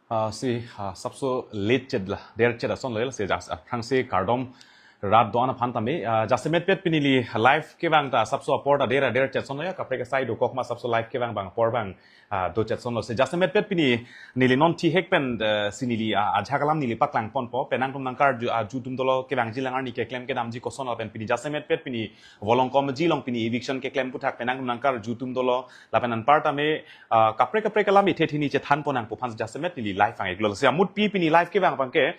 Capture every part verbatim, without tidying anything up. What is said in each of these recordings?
Ah, si, ah, sabso late chet la, der chet ason lo, si jas, ah, aphrangsi kardom rat do-an aphan tame, ah, jasemet pet pini neli live kevang ta sabso apor ta der, der chet ason lo ya, kaprek asai dokok ma sabso live kevang abang apor abang, ah, do chet ason lo. Si jasemet pet pini neli non thihek pen, eh, si neli, ah, ajak alam neli paklang ponpo, penang atum nangkarju, ah, ju atum dolo kevangji lang arni keklem kedamji koson lapen pini jasemet pet pini Volongkom Aji along pini eviction keklem aputhak penang atum nangkarju atum dolo, lapen anpar tame, ah, kaprek kaprek alam ithe thini chethan pon nangpo aphan jasemet neli live vang-iklo. Si amutpi pini live kevang abangke,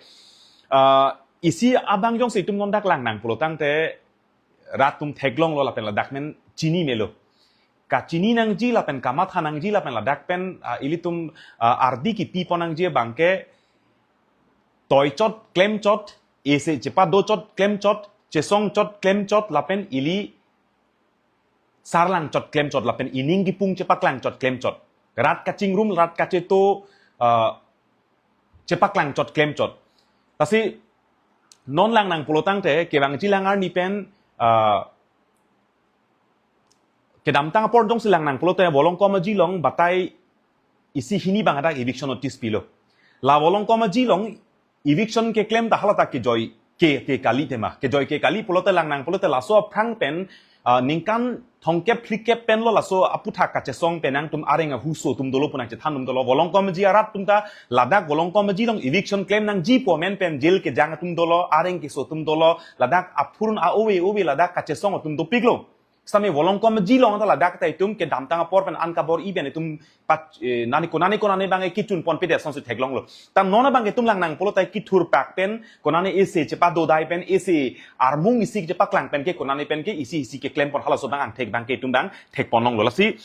ah, isi abang jongsi itum non dak lang nang pulo tangte rat atum theklonglo lapen ladak men chini melo. Kachini nangji lapen kamatha nangji lapen ladak pen, ah, ilitum, ah, ardi kipi pon nangji abangke toi chot klem chot, ese chepado chot klem chot, chesong chot klem chot lapen ili sarlang chot klem chot lapen ining kipung chepaklang chot klem chot. Rat kachingrum, rat kacheto, ah, chepaklang chot klem chot. Lasi non lang nang pulo tangte kevangji lang arni pen, ah, kedamtang apor jongsi lang nang pulote Volongkom Aji along batai isi hini abang hadak eviction notice pilo. La Volongkom Aji along eviction keklem ta hala ta kejoi ke, ke kali tema. Kejoi ke kali pulote lang nang pulote laso aphrang pen, ah, ningkan thomkep phlikep pen lo laso aputhak kachesong penang atum areng ahuso atum dolo pu nangchethan atum dolo. Volongkom Aji arat atum ta ladak Volongkom Aji along eviction klem nangji pu amen pen jail kejang atum dolo, areng keso atum dolo, ladak aphurun a-ove ove ladak kachesong atum dopiklo. Sitame Volongkom Aji along ta ladak ta itum kedamtang apor pen an kabor-i pen itum pat, eh, nani konane konane abang kechun ponpedet asonsi theklonglo. Ta non abang itum lang nang pulote kithur pak pen, konane ese chepadodai pen, ese armung isi chepaklang pen ke, konane pen ke isi isi keklem pon halaso abang angthek abangke itum abang thek pon longlo. Lasi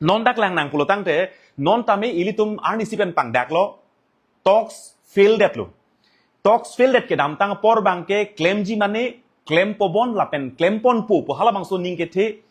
non dak lang nang pulo tangte, non tame ilitum arnisi pen pangdaklo, talks fail detlo. Talks fail det kedamtang apor abangke klemji mane klem pobon lapen klem ponpo pu halabangso aning kethe.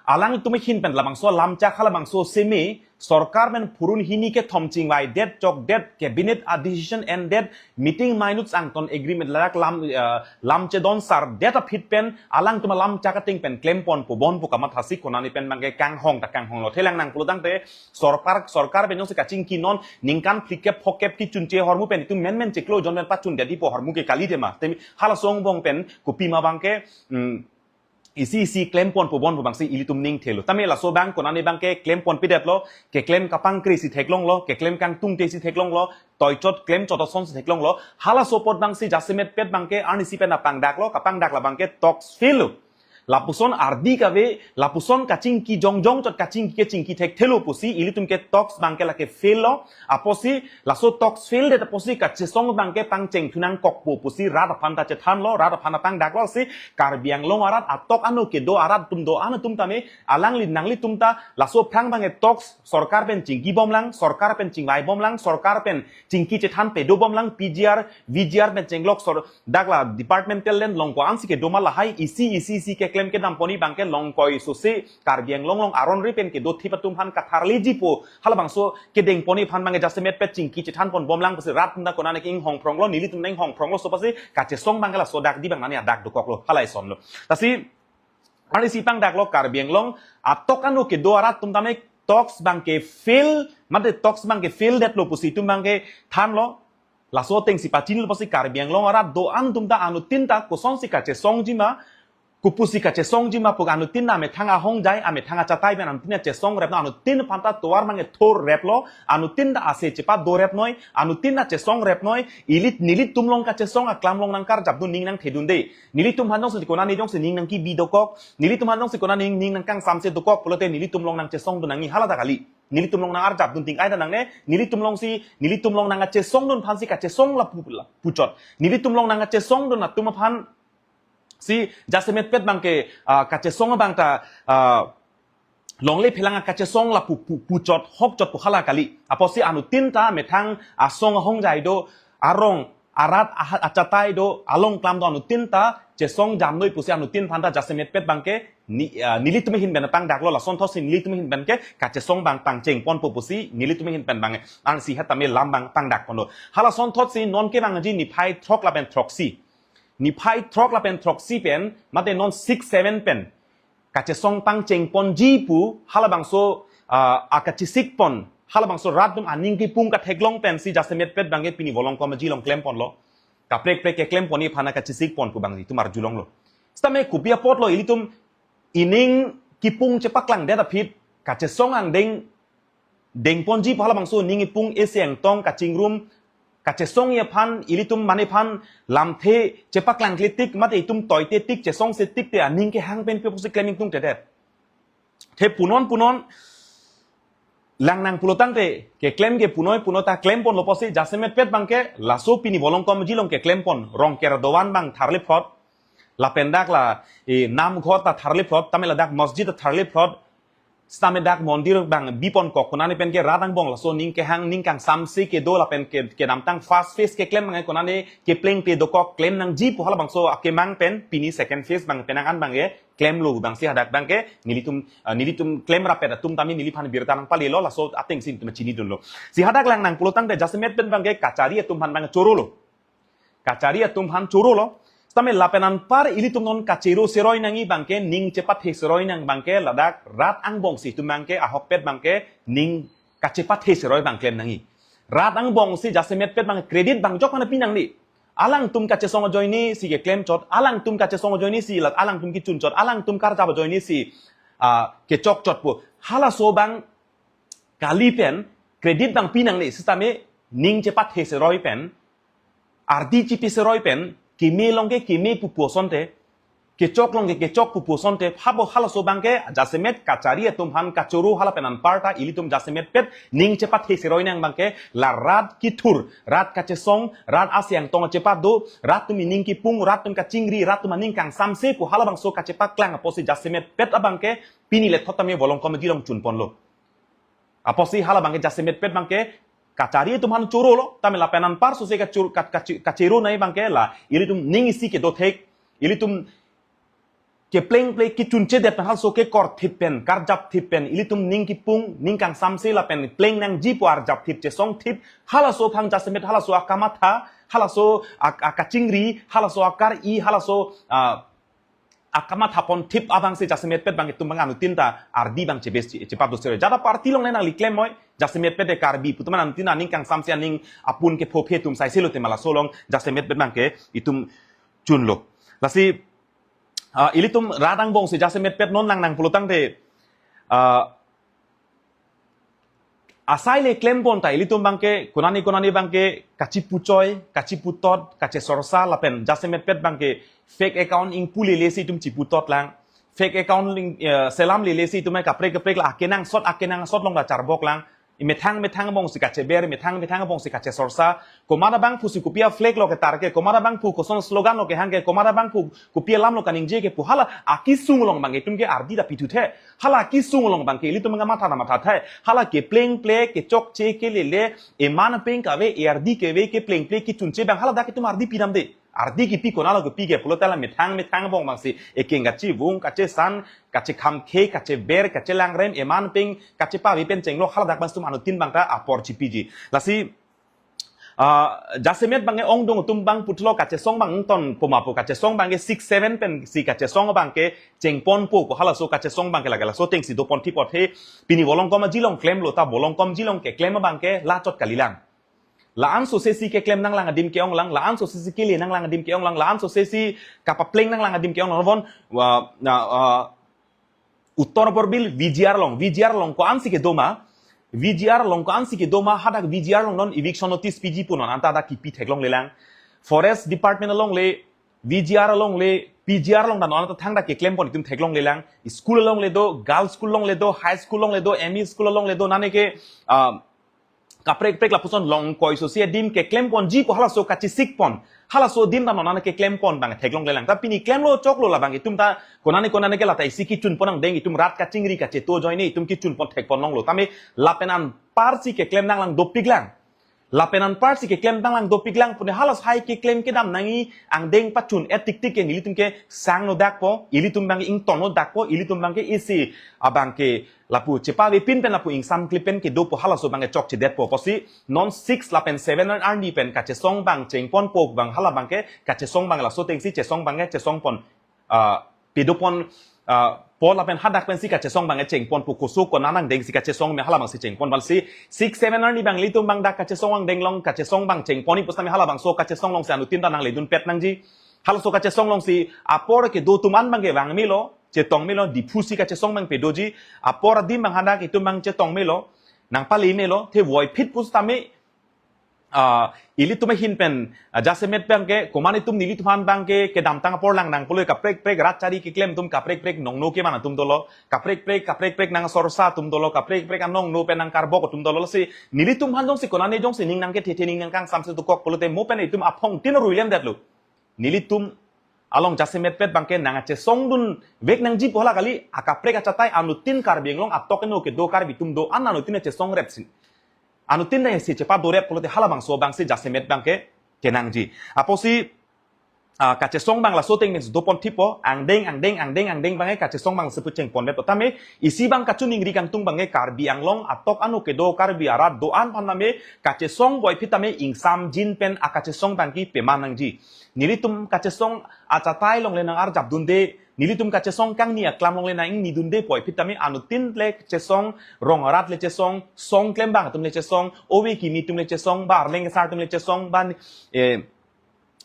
Alangtum ahin pen labangso alam chak halabangso seme sorkar pen phurun hini kethom chingvai det chok det, cabinet a-decision en det, meeting minutes angton agreement ladak lam, eh, lam chedon sar det aphi pen alangtum alam chak ateng pen klem ponpo bon pu kamathasi konane pen abangke kanghong ta kanghonglo. Thelang nang pulo tangte sorkar, sorkar pen jongsi kachingki non ningkan phlikep phokep kechunche ahormu pen itum menmen chiklo jon pen pachun dadipo ahormu ke kali tema. Temi halaso angbong pen kopima abangke, mm, isi isi klem ponpo bon pu abangsi ilitum ning thelo. Tame laso abang konane abangke klem ponpedetlo, keklem kapangkri si theklonglo, keklem kangtungte si theklonglo, toi chot klem chot asonsi theklonglo. Halaso apot abangsi jasemet pet abangke arnisi pen apangdaklo, kapangdak la abangke talks fail lo. Lapuson ardi kave, lapuson kachingki jongjong chot kachingki kechingki thekthelo pusi ilitum ke talks abangke lake fail lo. Apotsi laso talks fail det apotsi kachesong abangke pangcheng thu nangkokpo pusi rat aphan ta chethanlo, rat aphan apangdaklo si Karbi Anglong arat atok ano kedo arat atum do-an atum tame alangli nanglitum ta laso aphrang abangke talks sorkar pen chingki bomlang, sorkar pen chingvai bomlang, sorkar pen chingki chethan pedo bomlang, P G R, V G R pen chenglok sor, dak la departmental land along ko-ansi kedo ma lahai isi isi isi keklem kedam pon-i abangke longkoi sose Karbi Anglong along aron ri pen kedo thip atum aphan katharlijipo. Halabangso kedeng pon-i aphan abangke jasemet pet chingki chethan pon bomlang pusi rat atum ta konane ke inghong phronglo, nelitum nang hong phronglo, so pusi kachesong abangke laso dak di abang nani adak dokoklo, hala isonlo. Lasi arnisi pangdaklo Karbi Anglong atok ano kedo arat atum tame talks abangke fail, mate talks abangke fail detlo pusi itum abangke thanlo. Laso atengsi pachinilo pusi Karbi Anglong arat do-an atum ta anuttin ta kosonsi kachesongji ma, kopusi kachesongji ma pu anuttin amethang ahongjai, amethang achatai pen anuttin chesong repnoi, anuttin aphan ta tovar abangke thor replo, anuttin ta ase chepado repnoi, anuttin ta chesong repnoi, ilit nelitum along kachesong aklam along nangkarjapdun ning nangthedunde. Nelitum aphan jongsi konane jongsi ning nangkebi dokok, nelitum aphan jongsi konane ning nangkangsamse dokok pulote nelitum along nangchesongdun nangji hala ta kali. Nelitum along nangarjapdun ting ai ta nangne, nelitum alongsi, nelitum along nangkachesongdun aphansi kachesong lapu, lapu chot. Nelitum along nangkachesongdun atum aphansi jasemet pet abangke, ah, kachesong abang ta, ah, longle phelang kachesong lapu, pu, pu chot, hok chot pu hala kali. Apotsi anuttin ta methang asong ahongjai do, arong arat aha, achatai do, along klam do anuttin ta chesong jamnoi pusi anuttin aphan ta jasemet pet abangke ni, ah, nelitum ahin pen pangdaklo, lasonthotsi nelitum ahin pen ke kachesong abang pangcheng ponpo pusi nelitum ahin pen abang arnisi hat tame lam abang pangdak ponlo. Halasonthotsi non kevangji niphai throk lapen throksi. Niphai throk lapen throksi pen, mate non six seven pen kachesong pangcheng ponji pu halabangso, ah, akachesik pon Halabangso rat atum aning kipung katheklong pensi jasemet pet abangke pini Volongkom Aji along klem ponlo. Kaprek prek keklem pon aphan kachesik pon pu abang itum arjulonglo. Sitame kopi apotlo ilitum ining kipung chepaklang det aphi kachesong angdeng dengponji pu halabangso ning kipung isi angtong kachingrum kachesong aphan ilitum mane aphan lamthe chepaklangkle tik mate itum toite tik chesongse tik te aning kehang pen pe pusi klem ingtungtedet. The punon punon langnang pulotangte keklem ke punoi puno ta klem ponlo pusi jasemet pet abangke laso pini Volongkom Aji along keklem pon Rongker dovan abang tharle phlot lapen dak la e namghor ta tharle phlot tame ladak masjid ta tharle phlot sitame dak mondir abang bi pon kok konane pen ke rat angbong laso ning kehang ning kangsamse kedo lapen ke kedamtang first phase keklem abang konane kepleng pe dokok klem nangji pu halabangso akemang pen pini second phase abang penang an abangke klemlo abangsi hadak abangke nelitum ah, nelitum klem rapet atum tame neliphan birta nangpalelo laso atengsi nelitum chinidunlo. Si hadak langnang pulotangte jasemet pen abangke kachari atum aphan abang chorolo. Kachari atum aphan chorolo. Sitame lapen anpar ilitum non kachero seroi nangji abangke ning chepathe seroi nang abangke ladak rat angbongsi itum abangke ahokpet abangke ning kachepathe seroi abang klem nangji. Rat angbongsi jasemet pet abang credit abang jok mana pinangji. Alangtum kachesong ajoinesi keklem chot, alangtum kachesong ajoinesi lat alangtum kechun chot, alangtum karjap ajoinesi ah, kechok chot pu. Halaso abang kali pen credit abang pinangji sitame ning chepathe seroi pen ardi chipi seroi pen keme along ke keme pupu asonte kechok along ke kechok pupu asonte habo halaso abangke jasemet kachari atum aphan kachoro hala pen anparta ilitum jasemet pet ning chepathe seroi nang abangke la rat kithur rat kachesong rat isi angtong chepado rat atum ining kipung rat atum kachingri rat atum aning kangsamse pu halabangso kachepaklang apotsi jasemet pet abangke pini le thot tame Volongkom Aji along chun ponlo. Apotsi hala abangke jasemet pet abangke kachari atum aphan chorolo tame lapen anpar sose kachur- ka- kachi- kachero nangji abangke la ilitum ning isi kedo thek ilitum kepleng ple kechunche det pen halaso kekor thip pen karjap thip pen ilitum ning kipung ning kangsamse lapen pleng nangji pu arjap thip chesong thip halaso aphan jasemet halaso akamatha halaso ak- akachingri halaso akar-i halaso ah, akamatha pon thip abangsi jasemet pet abang itum abang anutin ta ardi abang chebes chi- chepat do seroi. Jada party along nangli klem moi jasemet pet de Karbi pu atum anutin aning kangsamse aning apun kephophe atum saise lote ma laso along jasemet pet abangke itum chunlo. Lasi ah, ilitum rat angbongsi jasemet pet non langnang pulotangte ah, asai le klem pon ta ilitum abangke konane konane abangke kachipuchoi kachiputot kachesorsa lapen jasemet pet abangke fake account ingpu lelesi itum chiputot lang fake account ling- eh, selam lelesi itum kaprek kaprek la akenangsot akenangsot along ta charbok lang imethang methang angbongsi kacheber methang methang angbongsi kachesorsa komat abangphu si kopi a flag lo ketar ke komat abangphu koson slogan lo kehang ke komat abangphu kopi alam lo kaningje ke pu hala akesung along abang itum ke ardi ta pithuthe hala akesung along abangke ilitum abang matha ta mathathe hala kepleng ple kechokche kelele eman peng kave ardi kave kepleng ple kechunche abang hala dak itum ardi pidamde ardi kipi konat lo kipi ke pulote la methang methang angbong abangsi ekeng kachivung kachesan kachekhamkhe kacheber kachelangrem eman peng kachepave pen chenglo hala dak abangtum anutin abang ta apor chipiji. Lasi ah, jasemet abangke ongdung atum abang puthlo kachesong abang ton poma pu kachesong abangke six seven pensi kachesong abangke chengponpo ko halaso kachesong abangke lake laso atengsi dopon thip othe pini Volongkom Aji along klemlo ta Volongkom Aji along keklem abangke lachot kalilang. La-an sosesi keklem nanglang adim ke-ong lang, la-an sosesi kele nanglang adim ke-ong lang, la-an sosesi kapapleng nanglang adim ke-ong lang. Von wa na ah, Uttor Borbil V G R along, V G R along ko-ansi kedo ma, V G R along ko-ansi kedo ma, hadak V G R along non eviction notice piji pu non anta dak kipi theklonglelang. Forest Department along le, V G R along le, P G R along ta non anta thangta keklem pon itum theklonglelang. School along le do, girls school along le do, high school along le do, M E school along le do, nane ke ah, kaprek prek lapuson long koi so si adim keklem ponji pu halaso kachesik pon halaso adim ta non anta keklem pon abang theklonglelang ta pini klemlo choklo labang itum ta konane konane ke lata isi kechun pon angdeng itum rat kachingri kacheto ajoine itum kechun pon thek pon longlo tame lapen anparsi keklem nanglang dopiklang lapen anparsi keklem nanglang dopiklang pune halas hai keklem kedam nangji angdeng pachun-et tik tik ke nelitum ke sangno dakpo ilitum abang ingtonno dakpo ilitum abangke isi abangke lapu chepavepin pen lapu ingsamkle pen kedopo halaso abangke chokchedetpo pusi non six lapen seven an arni pen kachesong abang chengponpo abang hala abangke kachesong abang laso atengsi chesong abangke chesong pon ah, pedopon ah, Paul apen hadak pensi kachesong abang chengpon pu koso konat angdengsi kachesong me halabangsi chengpon vansi six seven arni abang ilitum abang dak kachesong angdeng along kachesong abang chengpon-i pusitame halabangso kachesong alongsi anuttin ta nangledunpet nangji. Halaso kachesong alongsi apor kedo atum an abangke vangmelo, chetongmelo, Diphu si kachesong abangke doji, apor adim abang hadak itum abang chetongmelo, nangpalimelo, te voiphit pusitame, ah, ilitum ahin pen, ah, jasemet abangke, komat itum nelitum aphan abangke, kedamtang apor lang nangpolo kaprek kaprek rat chari keklem atum kaprek kaprek nongno keman atum dolo, kaprek kaprek, kaprek kaprek nangsorsa atum dolo, kaprek kaprek anongno pen nangkarbok atum dolo, lasi nelitum aphan jongsi konane jongsi ning nangkethethe ning nangkangsamse dokok pulote mo pen itum aphong tin ruilemdetlo. Nelitum along jasemetpet abangke nangkachesongdunvek nangji pu hala kali, akaprek achatai anuttin Karbi Anglong atok eno kedo Karbi atum do-an anuttin chesong repsin. Anuttin nangsi chepadorep pulote halabangso abangsi jasemet abangke kenangji. Apotsi, ah, kachesong abang laso ateng pen dopon thipo, angdeng, angdeng, angdeng, angdeng abangke kachesong abang sepu chengponbet tame, isi abang kachiningri kangtung abangke Karbi Anglong atok eno kedo Karbi arat do-an aphan tame, kachesong voiphit tame ingsamjin pen akachesong abangke peman nangji. Nelitum kachesong achatai along le nangarjapdunde, nelitum kachesong kangni aklam along le nangingnidunde voiphit tame anuttin le chesong, rong arat le chesong, song klem abang atum le chesong, ove kimi atum le chesong, ba arleng kesar atum le chesong, ba, eh,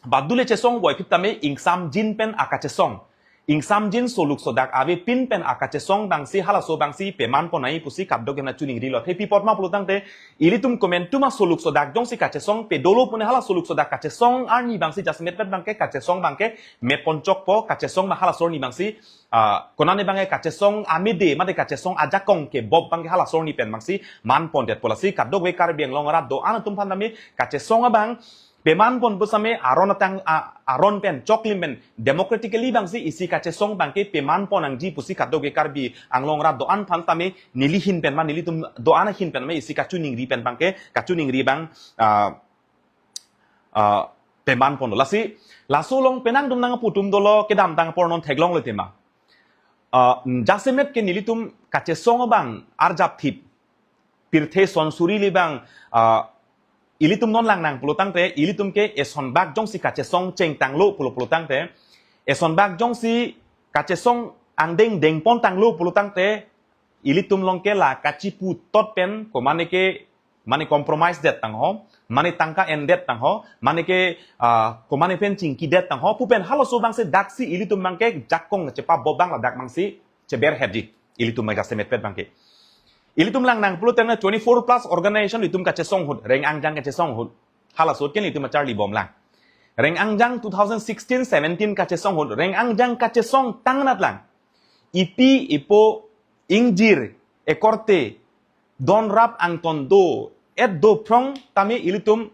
badu le chesong voiphit tame ingsamjin pen akachesong. Ingsamjin soluk sodak avepin pen akachesong abangsi halaso abangsi pemanpon nangji pusi kadokave nangchiningrilo. Te pi apot ma pulotangte ilitum komat atum asoluk sodak jongsi kachesong pedolo pune hala soluk sodak kachesong arni abangsi jasemetpet abangke kachesong abangke meponchokpo, kachesong abang halaso arni abangsi, ah, konane abangke kachesong amede mate kachesong ajakong kebop abangke halaso arni pen abangsi manpondetpo, lasi kadokave Karbi Anglong arat do-an atum aphan tame kachesong abang pemanpon pusitame aron atang, a, aron pen choklim pen democratically abangsi isi kachesong abangke pemanpon nangji pusi kadokave Karbi Anglong arat do-an aphan tame neli ahin pen ma nelitum do-an ahin pen ma isi kachiningri pen abangke kachiningri abang, ah, ah, pemanponlo. Lasi laso along penang atum nangpu atum dolo kedamtang apor non theklonglo tema. Ah, jasemet ke nelitum kachesong abang arjapthip. Pirthe Chonsuri le abang, ah, ilitum non lang nang pulotangte, ilitum ke esonbak jongsi kachesong chengtanglo pulo pulotangte, esonbak jongsi kachesong angdeng dengpontanglo pulotangte, ilitum along ke la kachiputot pen, komane ke, mane compromise det tangho, mane tangka endet tangho, mane ke, ah, komane pen chingkidet tangho, pu pen halaso abangsi daksi ilitum abangke jakong chepabop abang ladak abangsi cheberhetji. Ilitum abang jasemetpet abangke. Ilitum lang nang pulotangte twenty-four plus organization itum kachesong ahut, reng angjang kachesong ahut. Halaso ahut ke ilitum acharlibomlang. Reng angjang two thousand sixteen seventeen kachesong ahut, reng angjang kachesong tangnat lang. Ipi ipo ingjir ekorte donrap angton do-et dophrong tame ilitum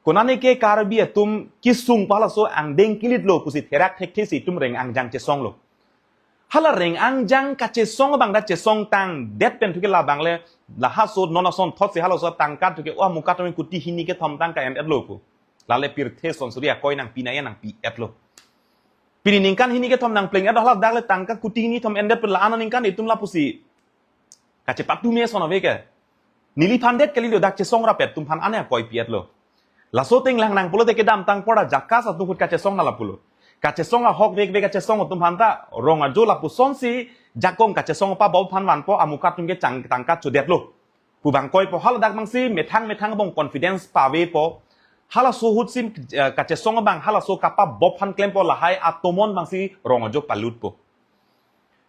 konane ke Karbi atum kesung pu halaso angdeng kilitlo pusi therak thekthesi itum reng angjang chesonglo. Hala reng angjang kachesong abang dak chesong tangdet pen thuke labang le, la halaso non asonthotsi halaso tangka thuke o amukat tame kuti hini kethom tangka endetlo pu. Lale Pirthe Chonsuri akoi nangpi nangji nangpi-etlo. Pini ningkan hini kethom nangpleng-et hala dak le tangka kuti hini thom endet pen la-an aningkan itum lapusi kachepatu me son ave ke. Neliphan det kalilo, dak chesong rapet atum aphan ane akoi pi-etlo. Laso ateng lang nang pulote kedamtang apor JACAS atum ahut kachesong na lapulo. Kachesong ahokvek vek kachesong atum aphan ta rong ajo lapusonsi jakong kachesong pabop aphan vanpo, amukat atum ke chang tangka chodetlo pu abang koipo. Hala dak abangsi methang methang abang confidence pavepo. Halaso ahutsi, eh, kachesong abang halaso kapabop aphan klempo, lahai atomon abangsi rong ajo palutpo.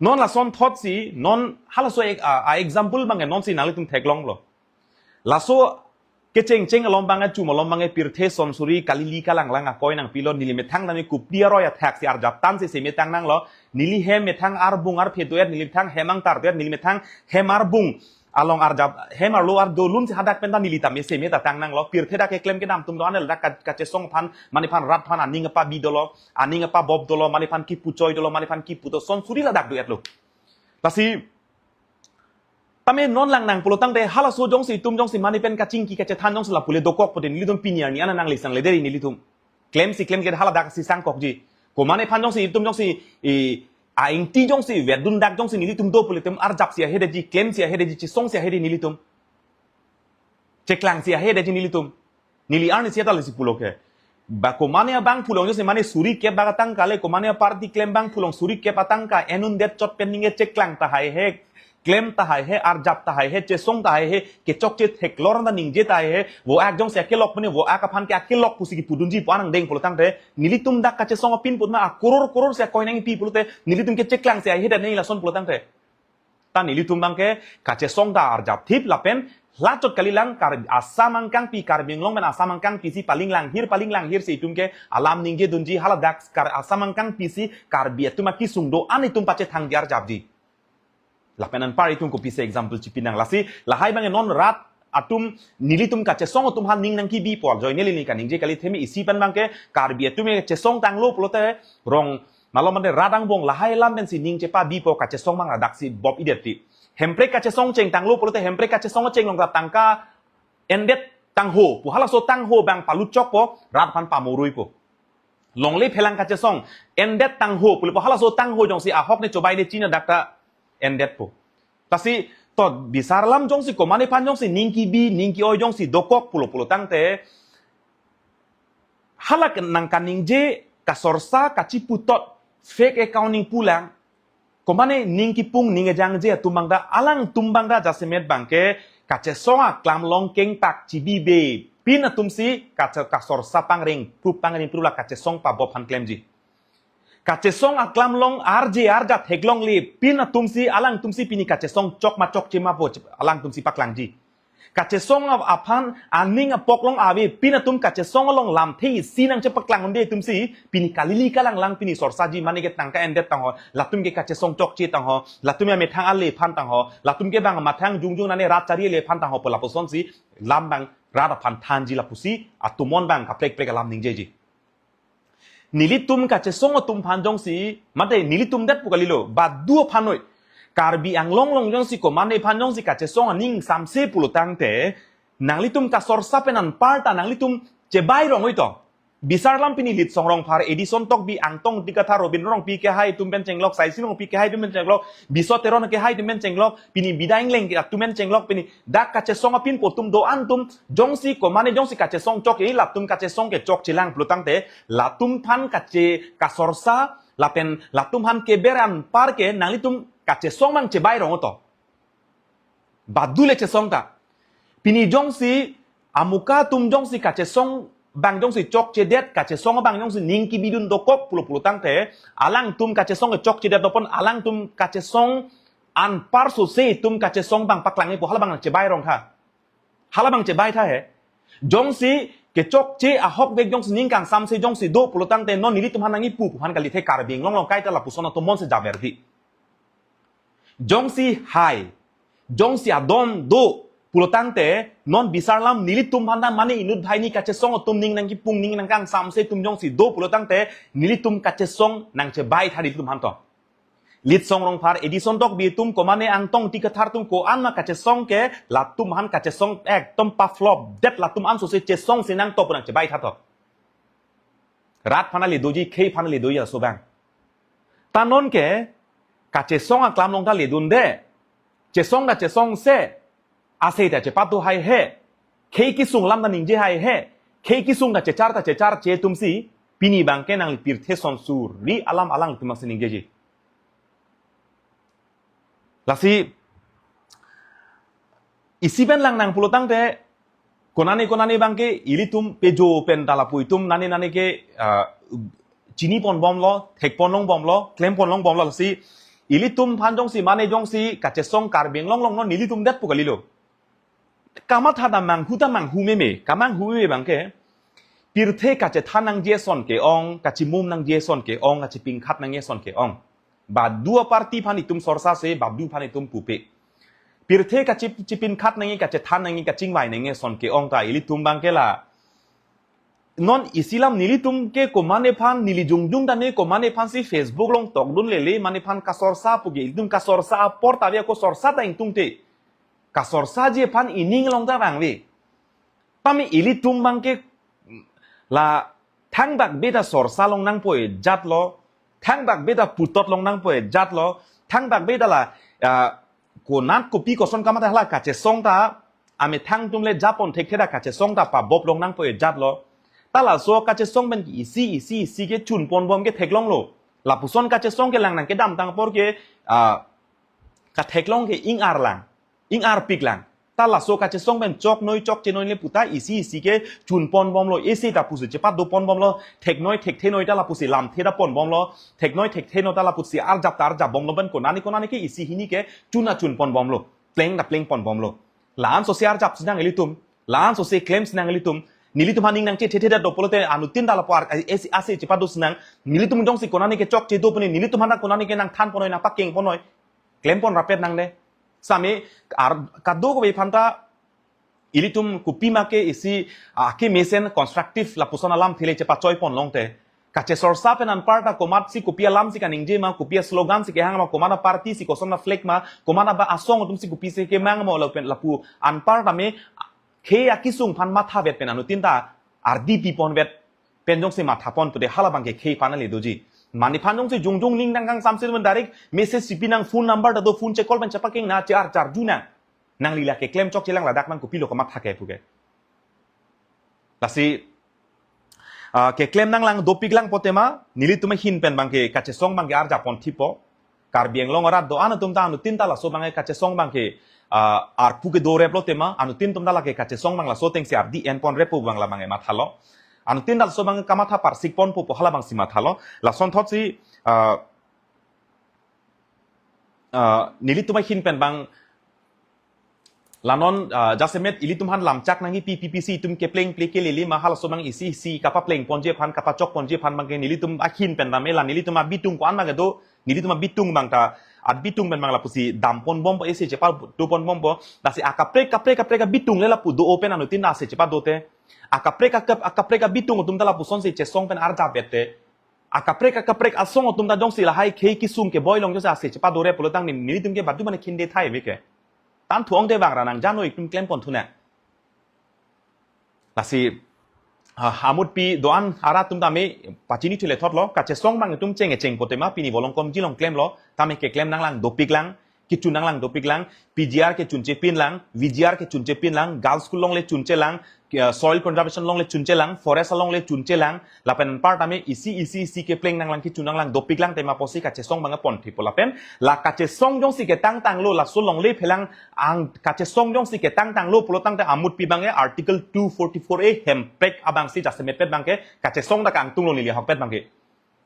Non lasonthotsi, non halaso ek-, a, a example abangke nonsi nanglitum theklonglo. Laso kechengcheng along abang, achum along abang Pirthe Chonsuri kalili kalanglang akoi nangpilo, neli methang tame kupdi aroi athaksi arjap tansi seme tangnanglo, neli hem methang arbung arphe do-et, neli methang hem angtar do-et, neli methang hem arbung along arjap, hem arlo ardo lunsi hadak pen ta neli tame seme ta tangnanglo. Pirthe dak keklem kedam atum do-an le dak ka-, kachesong aphan, mane aphan rat aphan aning apabi dolo, aning apabop dolo, mane aphan kipu choi dolo, mane aphan kipu do, Chonsuri ladak do-etlo. Lasi tame non lang nang pulotangte halaso jongsi itum jongsi mane pen kachingki kachethan jongsi lapu le dokok pute nelitum pini arni an nanglisang le deri nelitum. Klemsi klemkle hala daksi sangkokji. Komane aphan jongsi itum jongsi, i, a-ingti jongsi, vedun dak jongsi nelitum do pule itum arjapsi ahedetji, klemsi ahedetji, chesongsi ahede nelitum. Cheklangsi ahedetji nelitum. Neli arnisi ta lesi pulo ke. Ba komane abangphu along jongsi mane suri kep bak atangka le, komane aparty klem abangphu along suri kep atangka en-un det chot pen ningje cheklang tahai he, klem tahai he, arjap tahai he, chesong tahai he, kechokche theklong ta ningje tahai he, vo ak jongsi akelok pune, vo ak aphan ke akelok pusi kipudunji pu anang deng pulo tangte, nelitum dak kachesong apin putma akoror koror si akoi nangpi pulote, nelitum ke cheklang si ai he dan neli lason pulo tangte. Ta nelitum abangke kachesong ta arjap thip lapen la chot kalilang Kar-, Assam angkangpi, Karbi Anglong pen Assam angkangpi si paling langhir, paling langhir si itum ke alam ningje dunji, hala dak Kar-, Assam angkangpi si Karbi atum akesung do-an itum pachethangji arjapji. Lapen anpar itum kopisi example chipinang lasi, lahai abangke non rat atum nelitum kachesong atum aphan ning nangkebi pu ajoine neli kaningje kali themi isi pen abangke Karbi atum ke chesong tanglo pulote rong malom mate rat angbong lahai alam pensi ning chepabipo kachesong abang ladak si bop-i detpi. Hemprek kachesong cheng tanglo pulote Hemprek kachesong cheng along ta tangka en-det tangho pu halaso tangho abang paluchokpo rat aphan pamoruipo. Longle phelang kachesong en-det tangho pulo pu halaso tangho jongsi ahok ne chobai ne china dak ta en-detpo. Lasi to bisar alam jongsi komane aphan jongsi ning kebi, ning ke-oi jongsi dokok pulo pulo tangte, hala nang kaningje kasorsa kachiputot fake account ning pulang, komane ning kipung ning kejangje atum abang ta, alangtum abang ta jasemet abangke kachesong aklam along kengtak chibibe pin atum si kache-, kasorsa pangreng prup, pangreng prup la kachesong pabop aphan klemji. Kachesong aklam along arje arjap theklongle pin atum si, alangtum si pini kachesong chok ma chokche ma pu alangtum si paklangji. Kachesong ap-, aphan aning apok along ave pin atum kachesong along lamthe isi nangchepaklang unde atum si pini kalili kalanglang pini sorsaji, mane ke tangka en-det tangho, latum ke kachesong chokche tangho, latum ya methang ale aphan tangho, latum ke bang mathang jungjung nane rat chari ale aphan tangho pu lapuson si lam abang rat aphan thanji lapusi atumon abang kaprek prek alam ningjeji. Nelitum kachesong atum aphan jongsi, mate nelitum det pu kalilo, badu aphan noi. Karbi Anglong along jongsi komane aphan jongsi kachesong aning samse pulo tangte, nanglitum kasorsa pen anparta nanglitum chebai rong-oi to. Bisar alam pini Litsong Rongphar, Edison Tokbi, Angtong Dikathar, Robin Rongpi kehai atum pen chenglok, Saisi Rongpi kehai atum pen chenglok, Biso Teron kehai atum pen chenglok, pini Bida Engleng atum pen chenglok, pini dak kachesong apin po atum do-an atum, jongsi komane jongsi kachesong chok, eh, latum kachesong ke chokchelang pulo tangte, latum aphan kache kasorsa, lapen latum aphan keber anpar ke nanglitum kachesong abang chebai rong-o to. Badu le chesong ta. Pini jongsi amuka atum jongsi kachesong abang jongsi chokchedet, kachesong abang jongsi ning kebidun dokok pulo pulo tangte, alangtum kachesong ke chokchedet dopon, alangtum kachesong anpar sose itum kachesong abang paklang ipo, hala abang chebai rong tha. Hala abang chebai tha he. Jongsi kechokche ahokvek jongsi ning kangsamse jongsi do pulo tangte non nelitum aphan nangkipu pu aphan kalithe, Karbi Anglong along kaita lapuson atum monse jaber di. Jongsi hai, jongsi adon do pulo tangte non bisar alam nelitum aphan ta mane inut bhai ni kachesong atum ning nangkipung ning nangkangsamse atum jongsi do pulo tangte nelitum kachesong nangchebai tha nelitum aphan to. Litsong Rongphar, Edison Tokbi atum, komane Angtong Dikathar atum ko-an ma kachesong ke, latum aphan kachesong ekdom pa-flop det, latum an sose chesong si nangto pu nangchebai tha to. Rat aphan le doji, khei aphan le doji aso abang. Ta non ke kachesong aklam along ta ledunde. Chesong ta chesong se, ase ta chepatu hai he. Khei kesung alam ta ningje hai he. Khei kesung ta chechar ta checharche atum si pini abangke nangli pirthe son suri alam alangtum si ningjeji. Lasi isi pen lang nang pulo tangte, konane konane abangke ilitum pejo pen ta lapu itum nane nane ke, ah, chini pon bomlo, thek pon long bomlo, klem pon long bomlo, lasi ilitum aphan jongsi mane jongsi kachesong Karbi Anglong along non nelitum det pu kalilo. Kamatha ta manghu ta manghu meme, kamanghu meme abangke, pirthe kachethan nangji ason ke-ong, kachimum nangji ason ke-ong, kachipingkhat nangji ason ke-ong. Badu aparty aphan itum sorsa se, badu aphan itum pupe. Pirthe kachip-, chipingkhat nangji, kachethan nangji, kachingvai nangji ason ke-ong ta ilitum abangke la. Non isi alam nelitum ke komane aphan, neli jongjong ta ne komane aphan si Facebook along tokdun lele, mane aphan kasorsa pu ke, ilitum kasorsa apor ta ave ako sorsa ta ingtungte. Kasorsaji aphan ining along ta vangve. Tame ilitum abangke la thangbak beta sorsa long nangpo-e jatlo, thangbak beta putot long nangpo-e jatlo, thangbak beta la, ah, konat kopi koson kamatha hala kachesong ta, amethang atum le japon thekthe ta kachesong ta pabop long nangpo-e jatlo. Ta laso kachesong pen isi isi isi ke chun ponbom ke theklonglo. Lapuson kachesong kelang nangkedamtang apor ke, ah, katheklong ke ing-arlang, ing-arpiklang. Ta laso kachesong pen choknoi chokchenoi le puta isi isi ke chun ponbomlo, isi ta pusi chepat do ponbomlo, theknoi thekthennoi ta lapusi lamthe ta ponbomlo, theknoi thekthennoi ta lapusi arjap ta arjapbomlo, pen konani konani ke isi hini ke chun ta chun ponbomlo, pleng ta pleng ponbomlo. La-an sose arjap sinang ilitum, la-an sose klem sinang ilitum. Nelitum aphan ning nangchethe thethe do pulote anuttin ta lapu ar, eh, isi ase chepat do sinang. Nelitum jongsi konani ke chokche do pune, nelitum aphan ta konani ke nangthan ponnoi, nangpakeng ponnoi, klem pon rapet nangne. Sami ar kadokave aphan ta ilitum kopima ke isi, ah, kemesen constructive lapuson alamthe le chepachoi ponlongte, kachesorsa pen anparta komatsi kopi alamsi kaningje ma, kopi aslogan si kehang ma, komat aparty si, koson aflag ma, komat aba asong atumsi kopisi kemang ma, lapen lapu anparta me khei akesung aphan mathavet pen anuttin ta ardi piponvet pen jongsi mathapon pute hala abang ke khei aphan le doji. Mane aphan jongsi jongjong ning nangkangsamse pen direct message si pinang, phone number ta do, phone che-call pen chepakeng nang, che-ar charju nang. Nangli la keklem chokchelang, ladak nang kopilo kamatha ke puke. Lasi, ah, keklem nanglang dopiklang putema, nelitum ahin pen abang ke kachesong abang ke arjap ponthipo. Karbi Anglong arat do-an atum ta anuttin ta laso abang ke kachesong abang ke, ah, arpu kedo replo tema, anuttin atum ta lake kachesong abang laso atengsi ardi en ponrepo abang la abang ke mathalo. Anuttin ta laso abang ke kamatha parsik ponpo pu hala abangsi mathalo. Lasonthotsi, ah, ah, nelitum ahin pen abang la non, ah, jasemet ilitum aphan lamchak nangji, pi pi pi si itum kepleng ple kelele ma, halaso abang isi isi kapapleng ponji aphan, kapachok ponji aphan abang ke nelitum ahin pen tame, la nelitum abitung ko-an abang ke do, nelitum abitung abang ta, abitung pen abang lapusi dam ponbompo, isi chepat do ponbompo. Lasi akaprek kaprek kaprek abitung le lapu do-o pen anuttin ta ase chepat dote. Akaprek akap, akaprek abitung atum ta lapusonsi chesong pen arjapvette. Akaprek akaprek asong atum ta jongsi lahai khei kesung keboi along jongsi ase chepat do re pulotangte nelitum ke badu mane khinde thai veke. Tan thuangte abang ra nang jano itum klem ponthu nang. Lasi, ah, amutpi do-an arat atum tame pachini thule thotlo, kachesong abang itum cheng echeng putema pini Volongkom Jilong klemlo, tame keklem nanglang dopiklang, kechun nanglang dopiklang, P G R kechunche pinlang, V G R kechunche pinlang, girls school along le chunchelang, eh, soil conservation along le chunchelang, forest along le chunchelang, lapen anparta me isi isi isi kepleng nanglang kechun nanglang dopiklang tema pusi kachesong abang ponthipo lapen, la kachesong jongsi ketangtanglo, laso longle phelang ang kachesong jongsi ketangtanglo pulotangte amutpi abang ke Article two forty-four A hemprek abangsi jasemetpet abang ke kachesong ta kangtunglo neli ahokpet abang ke.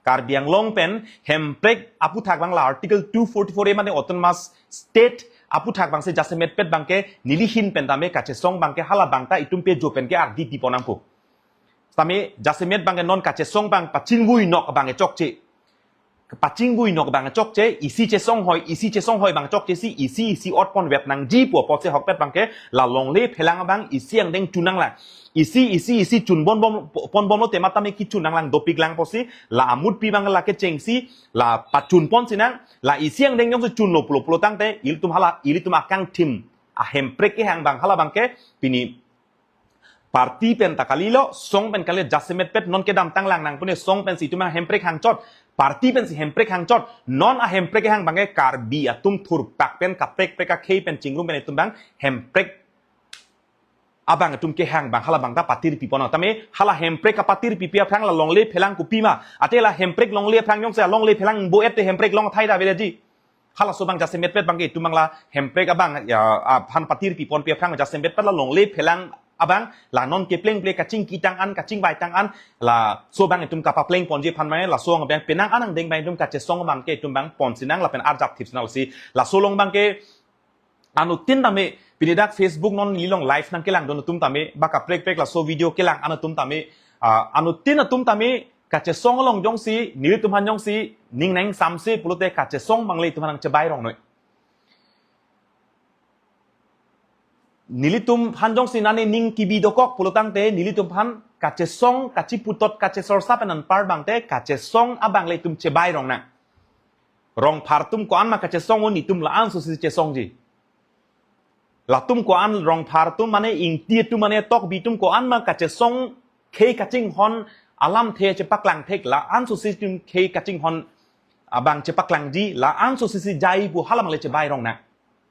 Karbi Anglong pen hemprek aputhak abang la Article two forty-four A mane autonomous state aputhak abangsi jasemetpet abang ke neli ahin pen tame kachesong abang ke hala abang ta itum pejo pen ke ardi pi pon nangpo. Tame jasemet abang ke non kachesong abang pachingvui nok abang ke chokche. Pachingvui nok abang chokche, isi chesong hoi, isi chesong hoi abang chokche si, isi isi ot ponvet nangji pu apotsi ahokpet abang ke, la longle phelang abang isi angdeng chun nanglang. Isi, isi, isi chun ponbom, ponbomlo tema tame kechun nanglang dopiklang pusi, la amutpi abang la kechengsi, la pachun ponsi nang, la isi angdeng jongsi chunlo pulo pulotangte, ilitum hala, ilitum akangthim, ahemprek kehang abang hala abang ke, pini party pen ta kalilo, song pen kali jasemetpet non kedamtanglang nang pune song pensi itum ahemprek hangchot, party pensi hemprek hangchot, non ahemprek kehang abang ke Karbi atum thurpak pen kaprek prek akhei pen chingrum pen itum abang hemprek abang itum kehang abang hala abang ta patir pi pon tame hala hemprek kapatir pipi aphrang la longle phelang kopima. Ate la hemprek longle aphrang jongsi longle phelang bo-et te hemprek long athai ta veleji. Halaso abang jasemetpet abang ke itum abang la hemprek abang ya aphan patir pi ponpi aphrang jasemetpet la longle phelang abang la non kepleng ple kachingki tang an kachingvai tang an laso abang itum kapapleng ponji aphan abang laso abang penang an angdeng abang itum kachesong abang ke itum abang ponsi nang lapen arjap thip si nang si laso along abang ke anuttin tame pini dak Facebook non neli along live nangkelangdun atum tame ba kaprek prek laso video kelang an atum tame, ah, anuttin atum tame kachesong along jongsi nelitum aphan jongsi ning nangsamse pulote kachesong abang le itum aphan nangchebai rongnoi. Nelitum aphan jongsi nane ning kebi dokok pulotangte nelitum aphan kachesong kachiputot kachesorsa pen anpar abang te kachesong abang le itum chebai rong nang. Rongphar atum ko-an ma kachesong un itum la-an sosi chesongji. Latum ko-an Rongphar atum mane Ingti atum mane Tokbi atum ko-an ma kachesong khei kachinghon alamthe chepaklang thek la-an sosi itum khei kachinghon abang chepaklangji la-an sosi si jai pu hala abang le chebai rong nang.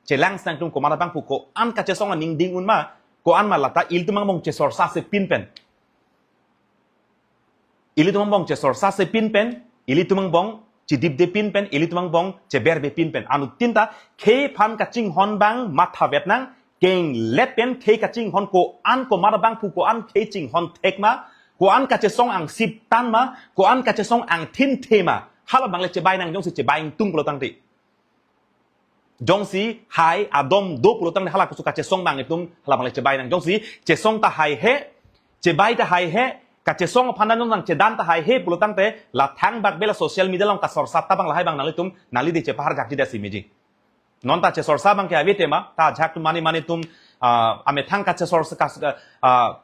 Chelang si nangtum komat abang pu ko-an kachesong aning ding un ma ko-an ma lata ilitum abang mong chesorsa si pin pen. Ilitum angbong chesorsa se pin pen, ilitum angbong chidipde pin pen, ilitum angbong cheberbe pin pen. Anuttin ta khei aphan kachinghon abang matha vet nang, kenglet pen khei kachinghon ko-an komat abangphu, ko-an khei chinghon thek ma, ko-an kachesong angsip tan ma, ko-an kachesong angthin the ma, hala abang le chebai nang jongsi chebai ingtung pulo tangte. Jongsi hai adom do pulo tangte hala kusu kachesong abang itum hala abang le chebai nang. Jongsi chesong ta haihe, chebai ta haihe, kachesong aphan nang chedan ta haihe pulo tangte, la thangbak bela social media along kasorsa ta abang lahai abang nanglitum, nangli di chepaharjakji dasi meji. Non ta chesorsa abang ke ave tema, ta ajahak atum mane mane atum, ah, amethang kachesorsa kas, ah,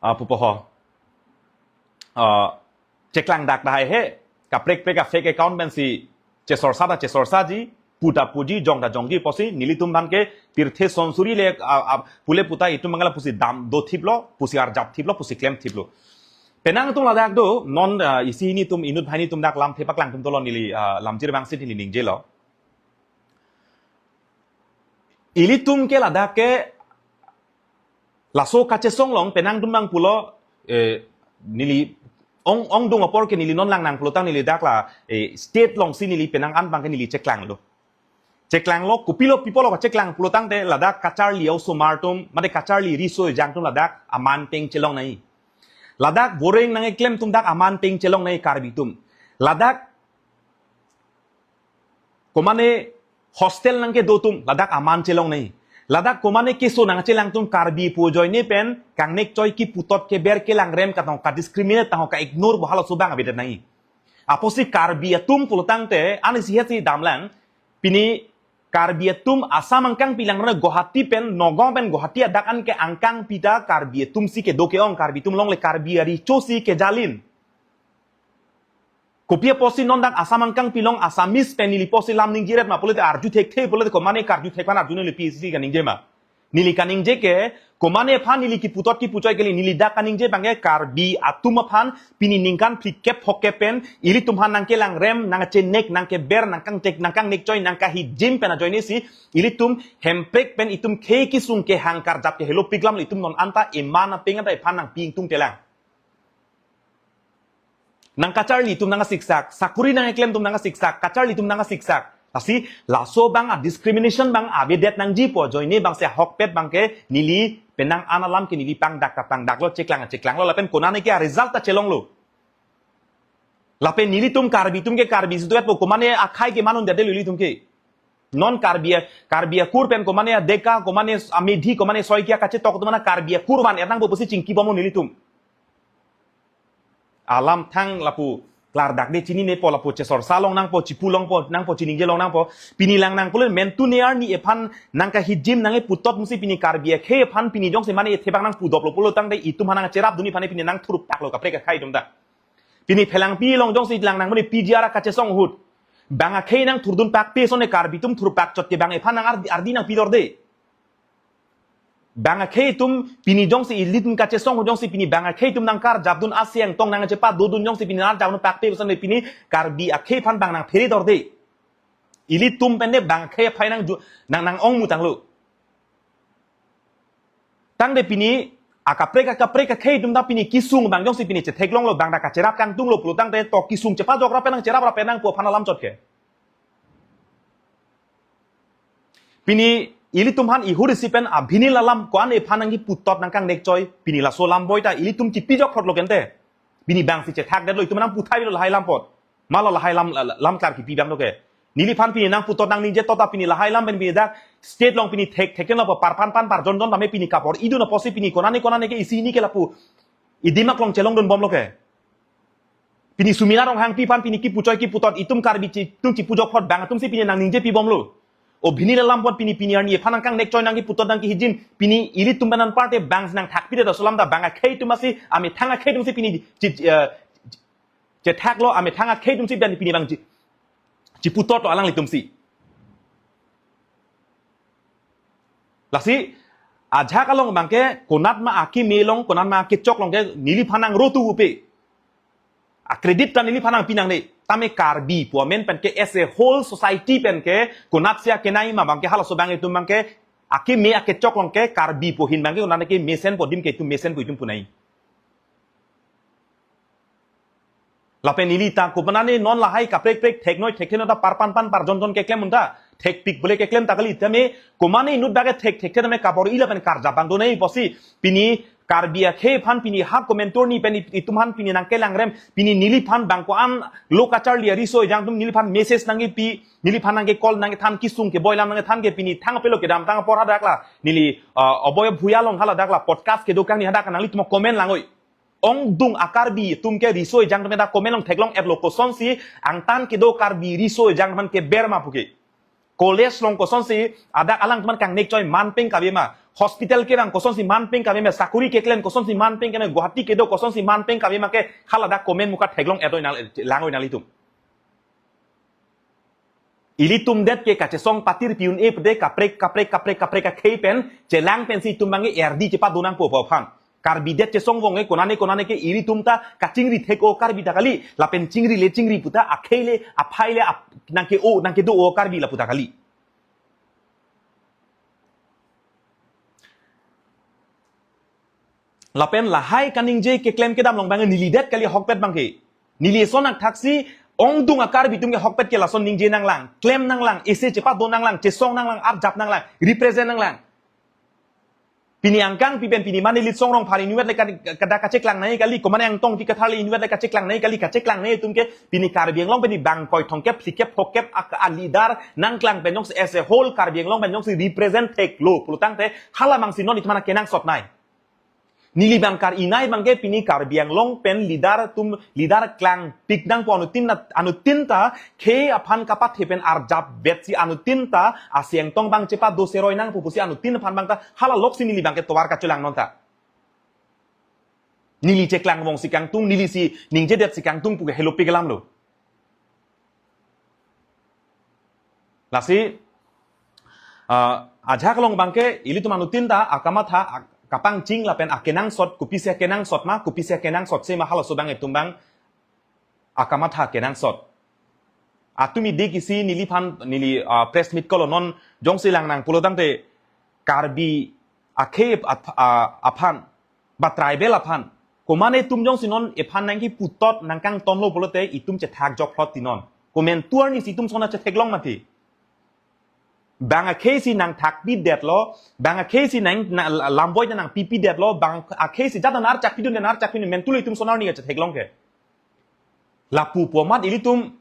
ah, pupo ho. Ah, cheklang dak ta haihe, kaprek prek a fake account pensi chesorsa ta chesorsaji, pu ta puji, jong ta jongji pusi, nelitum aphan ke pirthe sonsuri le, ah, ah, pule puta itum abang ke lapusi dam do thiplo, pusi arjap thiplo, pusi klem thiplo. Penang atum ladak do, non, ah, isi hini atum inut banghini atum dak lamthe paklang atum dolo neli, ah, lamjir abang si neli ningjelo. Ilitum ke ladak ke laso kachesong along penang atum abang pulo, eh, neli ong, ongdung apor ke neli non lang nang pulo tang neli dak la, eh, state alongsi neli penang an abang ke neli cheklanglo. Cheklanglo, kopilo pi apotlo kacheklang pulo tangte ladak kacharli a-osomar atum, mate kacharli riso ejang atum ladak aman ateng chelong nangji. Ladak boreng nangkeklem atum dak aman ateng chelong nangji Karbi atum. Ladak komane hostel nangkedo atum ladak aman chelong nangji. Ladak komane keso nangchelang atum Karbi pu ajoine pen kangnek choi kiputot keber kelang rem katang kadiscriminate tang ka-ignore bo halaso abang avedet nangji. Apotsi Karbi atum pulo tangte ani si het si damlang, pini Karbi atum Assam angkangpi lang rona Guwahati pen, Nagaon pen Guwahati adak an ke angkangpi ta Karbi atum si kedo ke-ong, Karbi atum longle Karbi aricho si kejalin. Kopi apotsi non dak Assam angkangpi along Assamese pen neli apotsi lam ningje ret ma pulote arju thekthe pulote komane karju thek aphan arju neli pisi kaningje ma. Neli kaningje ke, komane aphan neli kiputot kipuchoi kali, neli dak kaningje abang ke Karbi atum aphan pini ningkan phlikep phokep pen ilitum aphan nangkelang rem, nangchenek, nangkeber, nangkangtek, nangkangnek choi, nangkahijim pen ajoine si ilitum hemprek pen itum khei kesung kehang karjap kehelo piklam le itum non anta eman apeng anta iphan nangpi ingtung telang. Nangkacharli atum nangkasiksak, sakuri nangkeklem atum nangkasiksak, kacharli atum nangkasiksak. Lasi laso abang a-discrimination abang avedet nangji pu ajoine abang si ahokpet abang ke neli penang an alam ke neli pangdak ta pangdaklo, cheklang cheklanglo lapen konane ke a-result ta chelonglo. Lapen nelitum Karbi atum ke Karbi si tuet po, komane akhei ke manun dade ilitum ke. Non Karbi a, Karbi akur pen komane a-Deka, komane a-Methi, komane Saikia kachetok atum mana Karbi akur van er nangpo pusi chingki bomlo nelitum. Alam thang lapu klardak de chinine po, lapu chesorsa long nangpo, chipu longpo nangpo, chiningje long nangpo. Pini lang nang pulo mentu ne arni ephan nangkahijim nangkeputot musi pini Karbi akhei ephan pini jongsi mane ethe abang nangpudoplo pulo tangte itum aphan nangcherapdun aphan pini nangthurpaklo kaprek akhei atum ta. Pini Phelangpi along jongsi lang nang mane P G R kachesong ahut. Bang akhei nangthurdunpakpe ason ne Karbi atum thurpak chot ke bang ephan nang ardi, ardi nangpidor de. Bang akhei atum pini jongsi ilitum kachesong ahut jongsi pini bang akhei atum nangkarjapdun, aseng tong nangchepadodun jongsi pini nangkarjapdunpakpe ason ne pini Karbi akhei aphan bang nangphere dor de. Ilitum pen ne bang akhei aphai nang ju-, nang nang-ong mutanglo. Tangte pini akaprek akaprek akhei atum ta pini kesung abang jongsi pini chetheklonglo, bang ta kacherap kangtunglo pulo tangte to kesung chepajok rap nang, cherap rap nang pu aphan alam chot ke. Pini ilitum aphan ihur isi pen abhinil alam ko-an ephan nangkiputot nangkangnek choi, pini laso alam boi ta ilitum chipijok photlo kente. Pini bang si chethakdetlo, itum nangputhailo lahai alam apot. Malo lahai alam, la-, la-, lam klar kipi abang doke. Neliphan pini nangputot nangningje to ta pini lahai alam pen pini dak state along pini thek thek kenlo po, parphan phan parjon jon tame pini kapor idun apotsi pini konane konane ke isi hini ke lapu idimak along chelongdun bomlo ke. Pini Sumina Ronghangpi aphan pini kipuchoi kiputot itum Karbi chi, itum chipujok phot bang atum si pini nangningjepi bomlo. O bhinil alam apot pini pini arni ephan nangkangnek choi nangkiputot nangkahijim pini ilitum pen anparte bang si nangthakpidet laso alam ta bang akhei atum asi amethang akhei atum si pini chi, eh, chethaklo, amethang akhei atum si bang pini bang chi, chiputotlo alanglitum si. Lasi ajahak along abang ke konat ma akeme along, konat ma akechok along ke neliphan nang rotu upe. A-credit ta neliphan nangpi nangne. Tame Karbi pu amen pen ke as a whole society pen ke konatsi akenai ma abang ke halaso abang itum abang ke akeme akechok along ke Karbi pu ahin abang ke konat ke mesenpo, adim ke itum mesenpo itum pu nai. Lapen neli ta kopanane non lahai kaprek prek theknoi thekthe noi ta parpan pan parjon jon keklem un ta. Thekpik bole keklem ta kali tame komane inut bage thek thekthe tame kabor-i lapen karjap bang donei pusi pini Karbi akhei aphan pini ha komentur ni pen it-, itum aphan pini nangkelangrem pini neliphan bang ko-an lo kacharli ariso ejang atum neliphan message nangkepi neliphan nangkecall nangkethan kesung keboi alam nangkethan ke pini thang apelo kedamtang apor hadak la neli, ah, Oboi Bhuya along haladak la podcast kedo kangni hadak nanglitum comment langoi. Ongdung a-Karbi atum ke riso ejang atum ta comment along theklong-etlo kosonsi angtan kedo Karbi riso ejang atum keber ma puke. College along kosonsi adak alangtum aphan kangnek choi manpeng kave ma. Hospital kevang kosonsi manpeng kave ma. Sakuri keklem kosonsi manpeng kave ma. Guwahati kedo kosonsi manpeng kave ma ke haladak comment muka theklong-etoi nang langoi nanglitum. Ilitum det ke kachesong patir pi un-e pede kaprek kaprek kaprek kaprek akhei pen chelang pensi itum bangke erdi chepadonangpo aphan. Karbi det chesong vong e konane konane ke ilitum ta kachingri thek-o Karbi ta kali. Lapen chingri le chingri pu ta akhei le aphai le ap-, nangke-o nangkedo-o Karbi lapu ta kali. Lapen lahai kaningje keklem kedam along bangke neli det kali ahokpet bangke. Neli eson akthaksi ongdung a-Karbi atum ke ahokpet ke lason ningje nanglang, klem nanglang, ese chepadon nanglang, chesong nanglang, arjap nanglang, represent nanglang. Pini angkang pi pen pini mane Litsong Rongphar inutvet le ka-, kada kacheklang nai kali, komane Angtong Ingti Kathar le inutvet le kacheklang nai kali, kacheklang nai atum ke pini Karbi Anglong pini bang koi thomkep phlikep phokep ak-, a-leader nangklang pen jongsi as a whole Karbi Anglong pen jongsi represent theklo pulotangte hala mangsi non itum aphan kenangsot nai. Neli bang kar-i nai bangke pini Karbi Anglong pen leader atum leader klangpik nangpo anuttin na, anuttin ta khei aphan kapathe pen arjap vetsi anuttin ta asi angtong bang chepado seroi nangpo pusi anuttin aphan bang ta hala loksi neli bangke tovar kachelang non ta. Neli cheklang vongsi kangtung, nelisi ningjedet si kangtung puke helopik alamlo. Lasi, ah, ajahak along bangke ilitum anuttin ta akamatha ak-, kapangcheng lapen akenangsot, kopisi akenangsot ma, kopisi akenangsotse ma halaso bang itum bang akamatha kenangsot. Atumi dik isi neliphan neli, ah, press meet kolo non jongsi lang nang pulotangte Karbi akhei ap-, ah, aphan ba tribal aphan. Komane itum jongsi non ephan nangkeputot nangkangtonlo pulote itum chethak jokphlot ti non. Komentur ni si itum sona chetheklong mati. Bang akhei si nangthakpidetlo, bang akhei si nang, na, lamboi na nangpipidetlo, bang akhei si jat na archak pidun na archak pidun mentulo itum sona ni chetheklong ke. Lapu pu amat ilitum,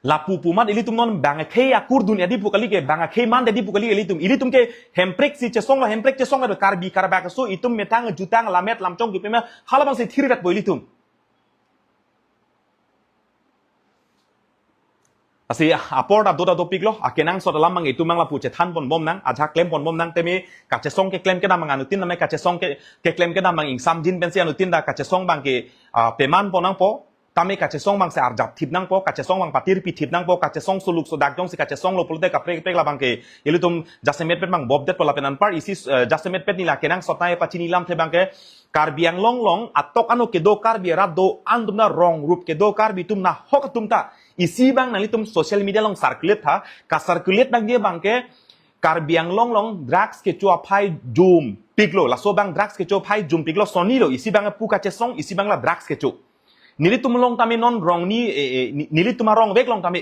lapu pu amat ilitum non bang akhei akurdun edi pu kali ke, bang akhei mandedi pu kali ilitum. Ilitum ke Hemprek si chesong la Hemprek chesong la Karbi Karbak aso itum methang jutang lamet lamchong kipema hala bangsi thirvetpo ilitum. Lasi apor ta do ta dopiklo, akenangsot alam bang itum bang lapu chethan ponbom nang, ajahak klem ponbom nang tame kachesong keklem kedam bang anuttin tame kachesong ke, keklem kedam bang ingsamjin pensi anuttin ta kachesong bangke, ah, peman pon nangpo. Tame kachesong bangsi arjap thip nangpo, kachesong bang patir pi thip nangpo, kachesong suluk sudak jongsi kachesonglo pulote kaprek kaprek la bangke. Ilitum jasemet pet bang bobdetpo lapen anpar isi, eh, jasemet pet neli akenangsot nai pachini lamthe bangke. Karbi Anglong along atok ano kedo Karbi arat do-an atum na rong rup kedo Karbi atum nahok atum ta. Isi bang nanglitum social media along circulate tha, ka-circulate nangji bangke Karbi Anglong along drugs kecho aphai jumpiklo. Laso bang drugs kecho aphai jumpiklo sonilo. Isi bang pu kachesong, isi bang la drugs kecho. Nelitum along tame non rong ni, eh, eh, ni-, nelitum arong vek along tame.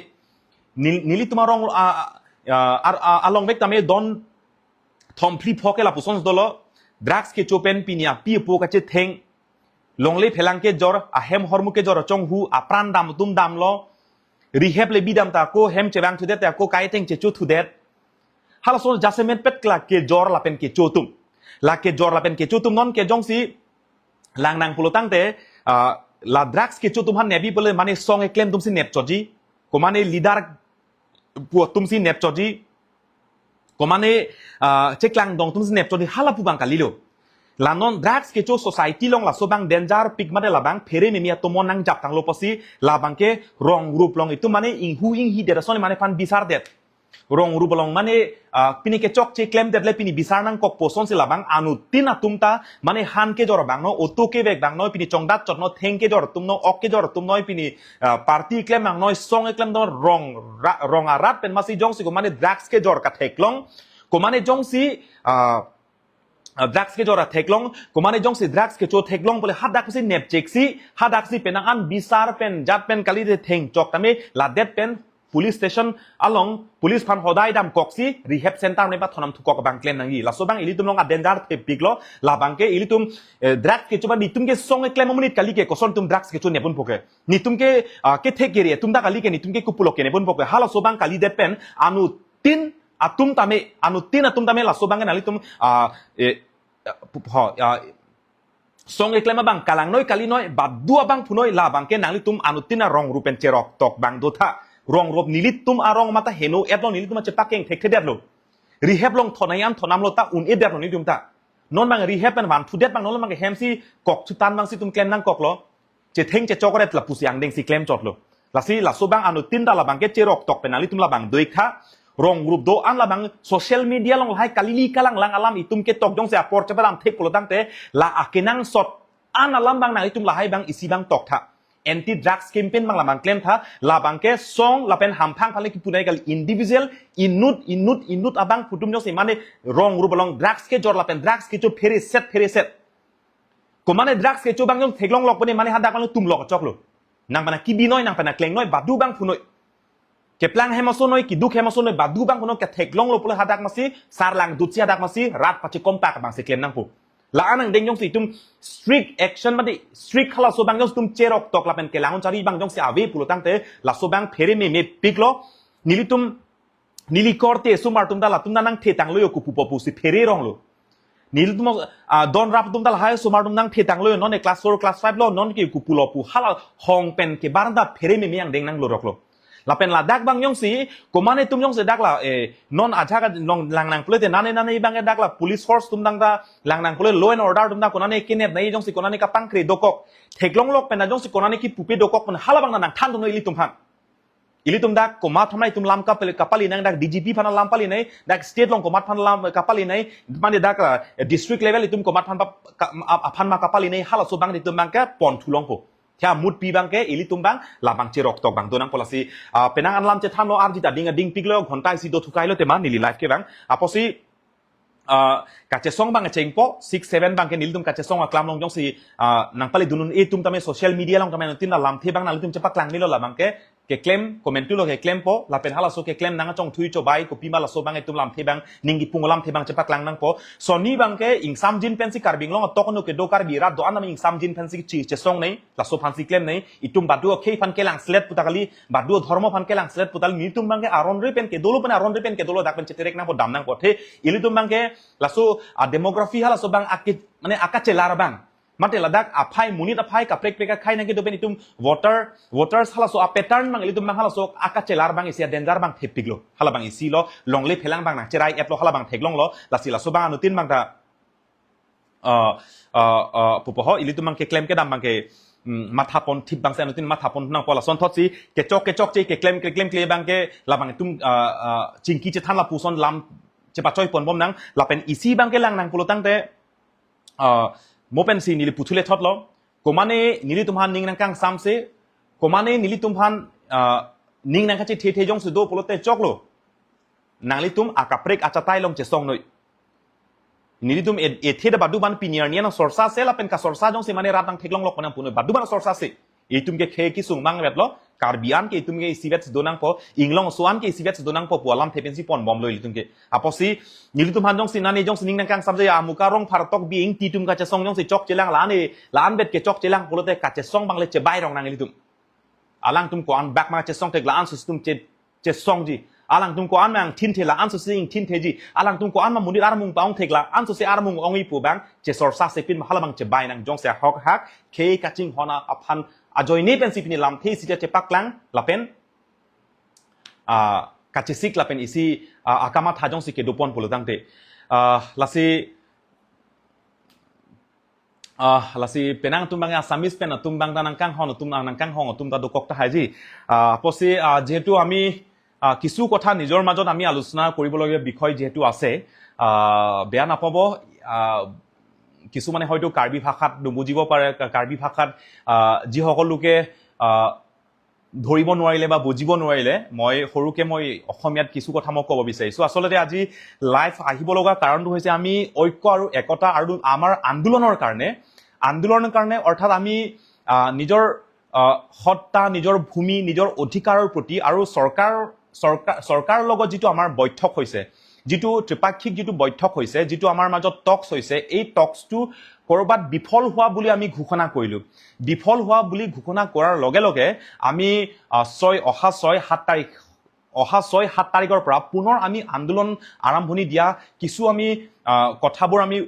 Nel-, nelitum arong, ah, ah, ar-, ah, along vek tame don thom phli pho ke lapuson dolo. Drugs kecho pen pini api apo kachetheng. Longle phelang kejor, ahem ahormu kejor achonghu, apran dam atum damlo. Rehab le bidam ta ako, hem chevang thudet ta ako, kaiteng checho thudet. Halason jasemet pet la kejor lapen kecho atum. La kejor lapen kecho atum non ke jongsi lang nang pulotangte, ah, la drugs kecho atum aphan nebi pule mane song eklem atum si nepchotji. Komane leader pu atum si nepchotji. Komane, ah, cheklangdong atum si nepchotji hala pu bang kalilo. La non drugs kecho society along laso bang danger pik mate labang phere mimi atomon nangjaptanglo pusi labangke rong rup along itum mane inghu inghidet ason mane aphan bisardet. Rong rup along mane, ah, pini kechokche klemdet le pini bisar nangkokpo asonsi labang anuttin atum ta mane han kejor bang no, auto kevek bang no, pini chongdat chot no, theng kejor atum no, ok kejor atum no, pini, ah, party klem bang no, song klem no, rong ra-, rong arat pen masi jongsi komane drugs kejor katheklong, komane jongsi, ah, ah, drugs kejor atheklong, komane jongsi drugs kecho theklong pule hadak si nepchek si, hadak si penang an bisar pen jat pen kali de thengchok tame ladet pen police station along police aphan hodai damkok si rehab center ne pathonam thukok abang klem nangji. Laso abang ilitum along a danger thepiklo, labang ke ilitum, eh, drugs kecho abang itum ke song keklem amonit kali ke koson itum drugs kecho nepun poke. Nitum ke, ah, kethek kere atum ta kali ke nitum ke kopilo ke nepun poke. Halaso abang kalidet pen anuttin atum tame, anuttin atum tame laso abang ke nanglitum, ah, eh, ho, ah, song keklem abang kalang noi kali noi, badu abang punoi, labang ke nanglitum anuttin arong rup pen cheroktok abang dotha. Rong rup nelitum arong mata heno-etlo, nelitum chepakeng thekthedetlo. Rehab along thonai an thonamlo ta un-edetlo nelitum ta. Non abang rehab pen van thudet abang non abang ke hem si kok chutan abang si itum klem nangkoklo. Chetheng chechokret lapusi angdeng si klemchotlo. Lasi laso abang anuttin ta labang ke cheroktok pen nanglitum labang doiktha. Rong rup do-an labang social media along lahai kalili kalanglang alam itum ketok jongsi apor chepadam thek pulo tangte la akenangsot an alam abang nanglitum lahai abang isi abang toktha. Anti drugs campaign abang labang klemtha, labang ke song lapen hamphang aphan le kipunai kali individual inut inut inut abang pu atum jongsi mane rong rup along drugs kejor lapen drugs kecho phereset phereset. Komane drugs kecho abang jong theklonglok pune mane hadak abang tumlok choklo. Nang pen kebi noi, nang pen kleng noi, badu abang punoi. Keplang hem aso noi, keduk hem aso noi, badu abang punoi, ketheklonglo pule hadak masi, sarlang dutsi hadak masi, rat pachikom pak abang si klem nangpo. La-an angdeng jongsi itum strict action mati, strict halaso abang jongsi itum cheroktok lapen kelang un chari abang jongsi ave pulo tangte, laso abang phere memepiklo, nelitum neli korte osomar atum ta latum ta nangthetanglo yo kopupo pusi phere ronglo. Nelitum, ah, don rap atum ta lahai osomar atum nangthetanglo yo, non e class four, class five lo, non ke kopulo pu hala hong pen kebar ta phere meme angdeng nangloroklo. Lapen ladak abang jongsi, komane itum jongsi dak la, eh, non ajak long langnang pule te nane nane abang ke dak la police force atum ta langnang pule law and order atum ta konane kenep nai jongsi konane kapangkre dokok. Theklonglok pen ta jongsi konane kipupe dokok pen hala abang ta nangthan dunnon ilitum aphan. Ilitum dak komat aphan itum lam kapali, kapali nang dak D G P aphan lam pali nai, dak state along komat aphan lam kapali nai, mane dak, eh, district level itum komat aphan pa-, ka-, ap-, aphan ma kapali nai, halaso abang itum abang ke pon thulongpo. Thia mut pi abang ke ilitum abang labang cheroktok abang donangpo lasi, ah, penang an lam chethanlo arjita ding ading piklo ghonta isi do thukailo tema neli live ke abang. Apotsi ah, kachesong abang chengpo, six seven abang ke nelitum kachesong aklam along jongsi, ah, nangpali dunnon itum tame social media along tame anuttin alamthe abang nanglitum chepaklang milo labang ke, keklem, komentulo keklempo, lapen halaso keklem nang achongthui chobai, kopima laso abang itum lamthe abang, ning kipung alamthe abang chepaklang nangpo. Sonni abang ke ingsamjin pensi Karbi Anglong atok anu kedo Karbi rat do-an tame ingsamjin pensi chi chesong nei, laso aphansi klem nei, itum badu akhei aphan kelang selet puta kali, badu adhormo aphan kelang selet puta kali, nelitum abang ke aron re pen kedolo pen aron re pen kedolo dak pen cheterek nangpo dam nangpo the, ilitum abang ke laso, ah, demography halaso abang ake, mane akachelar abang. Mate ladak aphai monit aphai kaprek prek akhai nang kedo pen itum voter, voters halaso a pattern abang ilitum abang halaso akachelar abang isi a danger abang thepiklo. Hala abang isi lo, longle phelang abang nangcherai-etlo hala abang theklonglo, lasi laso abang anuttin abang ta ah, ah, ah, pupo ho, ilitum abang keklem kedam abang ke, mm, matha pon thip abang si anuttin matha pon nangpo lasonthotsi, kechok kechokche keklem keklem kle abang ke, labang itum, ah, ah, chingki chethan lapuson lam chepachoi ponbom nang, lapen isi abang ke langnang pulo tangte, ah, mo pensi neli puthule thotlo, komane nelitum aphan ning nangkangsamse, komane nelitum aphan, ah, ning nangkachethe the jongsi do pulote choklo. Nanglitum akaprek achatai along chesong noi. Nelitum e-, ethe da badu abang pini arni an sorsa se lapen kasorsa jongsi mane rat nangtheklonglok pen nangpunoi badu abang sorsa se. Itum ke khei kesung mangvetlo, Karbi an ke itum ke isivet si donangpo, Inglongso an ke isivet si donangpo pu alamthe pensi ponbomlo ilitum ke. Apotsi, nelitum aphan jongsi nane jongsi ning nangkangsamje amuka Rongphar Tokbi Ingti atum kachesong jongsi chokchelang la-an e, la-an bet kechokchelang pulote kachesong abang le chebai rong nang ilitum. Alangtum ko-an bak ma chesong thek la-an susi itum che, chesongji. Alangtum ko-an ma ingthinthe la-an susi ingthintheji. Alangtum ko-an ma monit armung pa-ong thek la-an susi armung ongji pu abang chesorsa sepin ma hala abang chebai nang jongsi ahok hak khei kachinghon aphan ajoine pensi pini lamthe isi chepaklang lapen, ah, kachesik lapen isi, ah, akamatha jongsi kedo pon pulo tangte. Ah, lasi ah, lasi penang atum abang Assamese pen atum abang ta nangkanghon atum, ah, nangkanghon atum ta dokok tahai ji. আহ, apotsi, আহ, যেহেতু আমি, আহ, কিছু কথা নিজৰ মাজত আমি আলোচনা কৰিবলগীয়া বিষয় যিহেতু আছে, আহ, বেয়া নাপাব, আহ, কিছুমানে হয়তো কাৰ্বি ভাষাত নুবুজিব পাৰে, কা-, কাৰ্বি ভাষাত, আহ, যিসকল লোকে, আহ, ধৰিব নোৱাৰিলে বা বুজিব নোৱাৰিলে, মই সৰুকে মই অসমীয়াত কিছু কথা মই ক'ব বিচাৰিছো। আচলতে আজি লাইভ আহিব লগা কাৰণটো হৈছে আমি ঐক্য আৰু একতা আৰু আমাৰ আন্দোলনৰ কাৰণে, আন্দোলনৰ কাৰণে অৰ্থাৎ আমি আহ, নিজৰ আহ, সত্তা, নিজৰ ভূমি, নিজৰ অধিকাৰৰ প্ৰতি আৰু চৰকাৰ চৰকাৰ চৰকাৰৰ লগত যিটো আমাৰ বৈঠক হৈছে, যিটো ত্ৰিপাক্ষিক যিটো বৈঠক হৈছে, যিটো আমাৰ মাজত টক্স হৈছে, এই টক্সটো ক'ৰবাত বিফল হোৱা বুলি আমি ঘোষণা কৰিলো। বিফল হোৱা বুলি ঘোষণা কৰাৰ লগে লগে আমি আহ, ছয় অহা ছয় সাত তাৰিখ অহা ছয় সাত তাৰিখৰ পৰা পুনৰ আমি আন্দোলন আৰম্ভণি দিয়া কিছু আমি আহ, কথাবোৰ আমি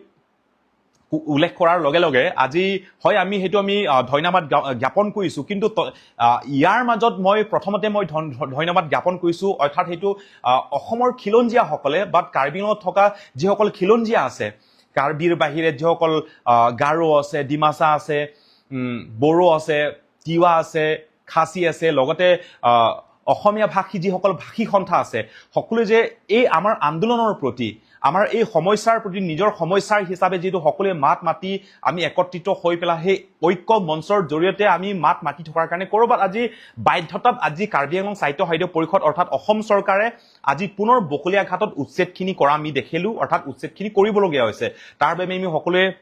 উ- উল্লেখ কৰাৰ লগে লগে আজি হয় আমি সেইটো আমি আহ, ধন্যবাদ জ্ঞা- জ্ঞাপন কৰিছো। কিন্তু ত- আহ, ইয়াৰ মাজত মই প্ৰথমতে মই ধন- ধ- ধন্যবাদ জ্ঞাপন কৰিছো, অৰ্থাৎ সেইটো আহ, অসমৰ খিলঞ্জীয়াসকলে বা কাৰ্বি আংলঙত থকা যিসকল খিলঞ্জীয়া আছে, কাৰ্বিৰ বাহিৰে যিসকল আহ, গাৰো আছে, ডিমাচা আছে, উম, বড়ো আছে, তিৱা আছে, খাচী আছে, লগতে আহ, অসমীয়া ভাষী যিসকল ভাষী সন্থা আছে, সকলোৱে যে এই আমাৰ আন্দোলনৰ প্ৰতি, আমাৰ এই সমস্যাৰ প্ৰতি নিজৰ সমস্যাৰ হিচাপে যিটো সকলোৱে মাত মাতি আমি একত্ৰিত হৈ পেলাই সেই ঐক্য মঞ্চৰ জৰিয়তে আমি মাত মাতি থকাৰ কাৰণে ক'ৰবাত আজি বাধ্যতাত আজি কাৰ্বি আংলং সাহিত্য সাহিত্য পৰিষদ অৰ্থাৎ অসম চৰকাৰে আজি পুনৰ বকলীয়াঘাটত উচ্ছেদখিনি কৰা আমি দেখিলো, অৰ্থাৎ উচ্ছেদখিনি কৰিবলগীয়া হৈছে। তাৰ বাবে আমি সকলোৱে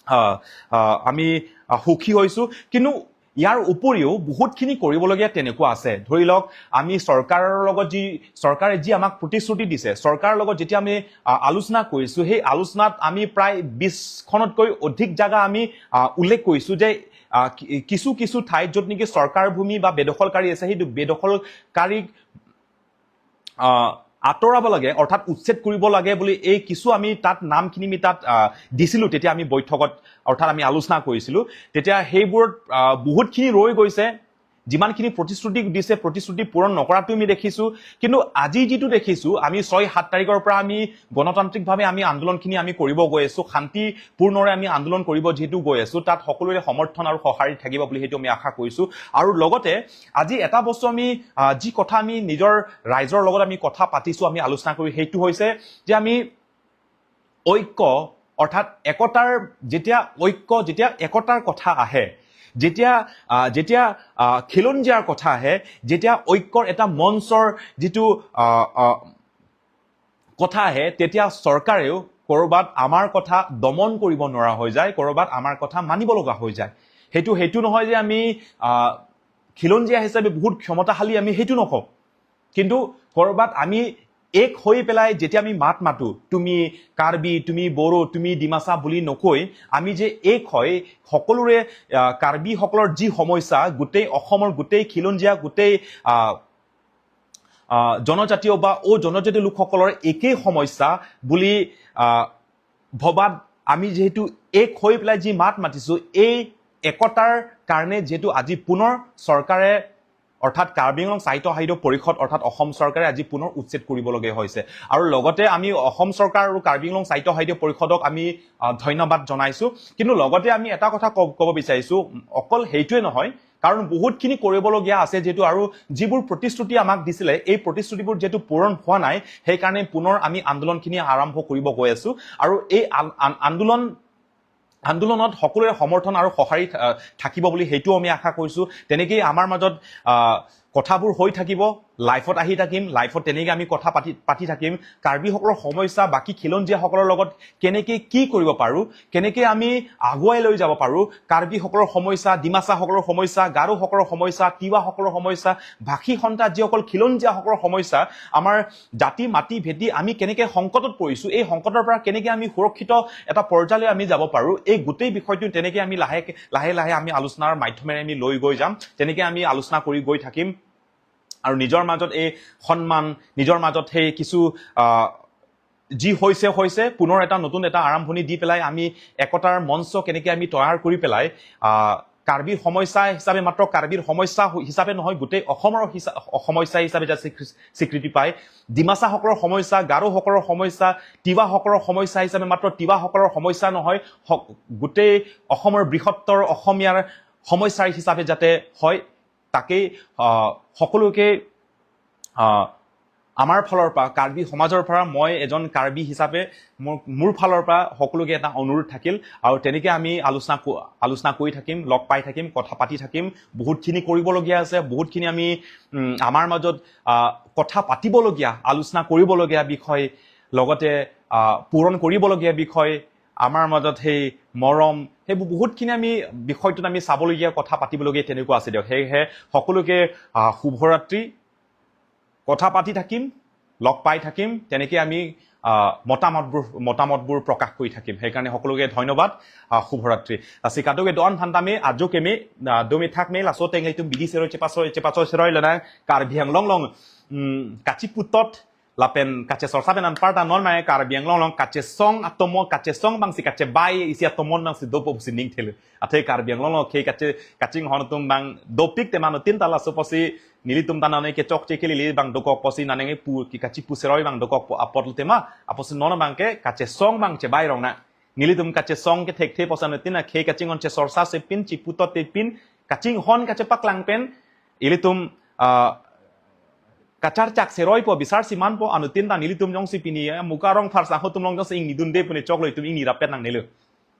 আহ, আহ, আমি আহ, সুখী হৈছো। কিন্তু ইয়াৰ উপৰিও বহুতখিনি কৰিবলগীয়া তেনেকুৱা আছে। ধৰি লওক, আমি চৰকাৰৰ লগত যি চৰকাৰে যি আমাক প্ৰতিশ্ৰুতি দিছে, চৰকাৰৰ লগত যেতিয়া আমি আহ, আলোচনা কৰিছো, সেই আলোচনাত আমি প্ৰায় বিশখনতকৈ অধিক জাগা আমি আহ, উল্লেখ কৰিছো যে আহ, কি- কিছু কিছু ঠাইত য'ত নেকি চৰকাৰ ভূমি বা বেদখলকাৰী আছে, সেই বেদখলকাৰী আহ, আঁতৰাব লাগে, অৰ্থাৎ উচ্ছেদ কৰিব লাগে বুলি এই কিছু আমি তাত নামখিনি আমি তাত আহ, দিছিলো। তেতিয়া আমি বৈঠকত অৰ্থাৎ আমি আলোচনা কৰিছিলো। তেতিয়া সেইবোৰত আহ, বহুতখিনি ৰৈ গৈছে। যিমানখিনি প্ৰতিশ্ৰুতি দিছে, প্ৰতিশ্ৰুতি পূৰণ নকৰাটো আমি দেখিছো। কিন্তু আজি যিটো দেখিছো, আমি ছয় সাত তাৰিখৰ পৰা আমি গণতান্ত্ৰিকভাৱে আমি আন্দোলনখিনি আমি কৰিব গৈ আছো, শান্তিপূৰ্ণৰে আমি আন্দোলন কৰিব যিহেতু গৈ আছো, তাত সকলোৰে সমৰ্থন আৰু সঁহাৰি থাকিব বুলি সেইটো আমি আশা কৰিছো। আৰু লগতে আজি এটা বস্তু আমি আহ, যি কথা আমি নিজৰ ৰাইজৰ লগত আমি কথা পাতিছো, আমি আলোচনা কৰি, সেইটো হৈছে যে আমি ঐক্য অৰ্থাৎ একতাৰ, যেতিয়া ঐক্য, যেতিয়া একতাৰ কথা আহে, যেতিয়া আহ, যেতিয়া আহ, খিলঞ্জীয়াৰ কথা আহে, যেতিয়া ঐক্যৰ এটা মঞ্চৰ যিটো আহ, আহ, কথা আহে, তেতিয়া চৰকাৰেও ক'ৰবাত আমাৰ কথা দমন কৰিব নোৱাৰা হৈ যায়, ক'ৰবাত আমাৰ কথা মানিব লগা হৈ যায়। সেইটো সেইটো নহয় যে আমি আহ, খিলঞ্জীয়া হিচাপে বহুত ক্ষমতাশালী, আমি সেইটো নকওঁ। কিন্তু ক'ৰবাত আমি এক হৈ পেলাই যেতিয়া আমি মাত মাতো, তুমি কাৰ্বি, তুমি বড়ো, তুমি ডিমাচা বুলি নকৈ, আমি যে এক হৈ সকলোৰে আহ, কাৰ্বিসকলৰ যি সমস্যা, গোটেই অসমৰ গোটেই খিলঞ্জীয়া, গোটেই আহ, আহ, জনজাতীয় বা অ জনজাতীয় লোকসকলৰ একেই সমস্যা বুলি আহ, ভবাত আমি যিহেতু এক হৈ পেলাই যি মাত মাতিছো, এই একতাৰ কাৰণে যিহেতু আজি পুনৰ চৰকাৰে অৰ্থাৎ কাৰ্বি আংলং সাহিত্য সাহিত্য পৰিষদ অৰ্থাৎ অসম চৰকাৰে আজি পুনৰ উচ্ছেদ কৰিবলগীয়া হৈছে। আৰু লগতে আমি অসম চৰকাৰ আৰু কাৰ্বি আংলং সাহিত্য সাহিত্য পৰিষদক আমি আহ, ধন্যবাদ জনাইছো। কিন্তু লগতে আমি এটা কথা ক- ক'ব বিচাৰিছো, অকল সেইটোৱে নহয়, কাৰণ বহুতখিনি কৰিবলগীয়া আছে যিহেতু, আৰু যিবোৰ প্ৰতিশ্ৰুতি আমাক দিছিলে, এই প্ৰতিশ্ৰুতিবোৰ যিহেতু পূৰণ হোৱা নাই, সেইকাৰণে পুনৰ আমি আন্দোলনখিনি আৰম্ভ কৰিব গৈ আছো। আৰু এই আন- আন- আন্দোলন আন্দোলনত সকলোৰে সমৰ্থন আৰু সঁহাৰি থা- থাকিব বুলি সেইটোও আমি আশা কৰিছো। তেনেকেই আমাৰ মাজত আহ, কথাবোৰ হৈ থাকিব, লাইভত আহি থাকিম, লাইভত তেনেকে আমি কথা পাতি পাতি থাকিম। কাৰ্বিসকলৰ সমস্যা, বাকী খিলঞ্জীয়াসকলৰ লগত কেনেকে কি কৰিব পাৰো, কেনেকে আমি আগুৱাই লৈ যাব পাৰো, কাৰ্বিসকলৰ সমস্যা, ডিমাচাসকলৰ সমস্যা, গাৰোসকলৰ সমস্যা, তিৱাসকলৰ সমস্যা, ভাষী সন্থা যিসকল খিলঞ্জীয়াসকলৰ সমস্যা, আমাৰ জাতি মাটি ভেটি আমি কেনেকে সংকটত পৰিছো, এই সংকটৰ পৰা কেনেকে আমি সুৰক্ষিত এটা পৰ্যায়লৈ আমি যাব পাৰো, এই গোটেই বিষয়টো তেনেকে আমি লাহে লাহে লাহে আমি আলোচনাৰ মাধ্যমেৰে আমি লৈ গৈ যাম। তেনেকে আমি আলোচনা কৰি গৈ থাকিম। আৰু নিজৰ মাজত এই সন্মান, নিজৰ মাজত সেই কিছু আহ, যি হৈছে হৈছে, পুনৰ এটা নতুন এটা আৰম্ভণি দি পেলাই আমি একতাৰ মঞ্চ কেনেকে আমি তৈয়াৰ কৰি পেলাই আহ, কাৰ্বিৰ সমস্যা হিচাপে, মাত্ৰ কাৰ্বিৰ সমস্যা হিচাপে নহয়, গোটেই অসমৰ হিচা- সমস্যা হিচাপে যাতে স্বীকৃ- স্বীকৃতি পায়। ডিমাচাসকলৰ সমস্যা, গাৰোসকলৰ সমস্যা, তিৱাসকলৰ সমস্যা হিচাপে মাত্ৰ তিৱাসকলৰ সমস্যা নহয়, স- গোটেই অসমৰ বৃহত্তৰ অসমীয়াৰ সমস্যা হিচাপে যাতে হয়, তাকেই আহ, সকলোকে আহ, আমাৰ ফালৰ পৰা, কাৰ্বি সমাজৰ পৰা মই এজন কাৰ্বি হিচাপে মোৰ মোৰ ফালৰ পৰা সকলোকে এটা অনুৰোধ থাকিল। আৰু তেনেকে আমি আলোচনা ক- আলোচনা কৰি থাকিম, লগ পাই থাকিম, কথা পাতি থাকিম। বহুতখিনি কৰিবলগীয়া আছে, বহুতখিনি আমি উম, আমাৰ মাজত আহ, কথা পাতিবলগীয়া, আলোচনা কৰিবলগীয়া বিষয়, লগতে আহ, পূৰণ কৰিবলগীয়া বিষয়, আমাৰ মাজত সেই মৰম, সেইবোৰ বহুতখিনি আমি বিষয়টোত আমি চাবলগীয়া, কথা পাতিবলগীয়া তেনেকুৱা আছে দিয়ক। সেয়েহে সকলোকে আহ, শুভৰাত্ৰি। কথা পাতি থাকিম, লগ পাই থাকিম, তেনেকে আমি আহ, মতামতবোৰ মতামতবোৰ প্ৰকাশ কৰি থাকিম। সেইকাৰণে সকলোকে ধন্যবাদ। আহ, শুভৰাত্ৰি। Lasi kadokave do-an aphan tame, ajo keme, ah, do methak me, laso ateng ilitum bidi seroi chepaso chepaso seroi lana Karbi Anglong along, mm, kachiputot lapen kachesorsa pen anparta non mai Karbi Anglong along kachesong atomon, kachesong abangsi kachebai isi atomon abangsi dopo pusi ning thelu. Athe Karbi Anglong along khei kache kachinghon atum abang dopik te mano tin tala so pusi nelitum ta nane kechokche kelili abang dokok pusi nane nge pu ki kachipu seroi abang dokok po apot tema apotsi non abangke kachesong abang chebai rong na. Nelitum kachesong ke thekthe pusi anuttin akhei kachinghon chesorsa si pin chiputot te pin kachinghon kachepaklang pen ilitum ah, kacharchak seroi po bisar siman po anuttin ta nelitum jongsi pini eh, muka rong pharsa hotum long jongsi ingni dunde pune choklo itum ingni rapet nangnelo.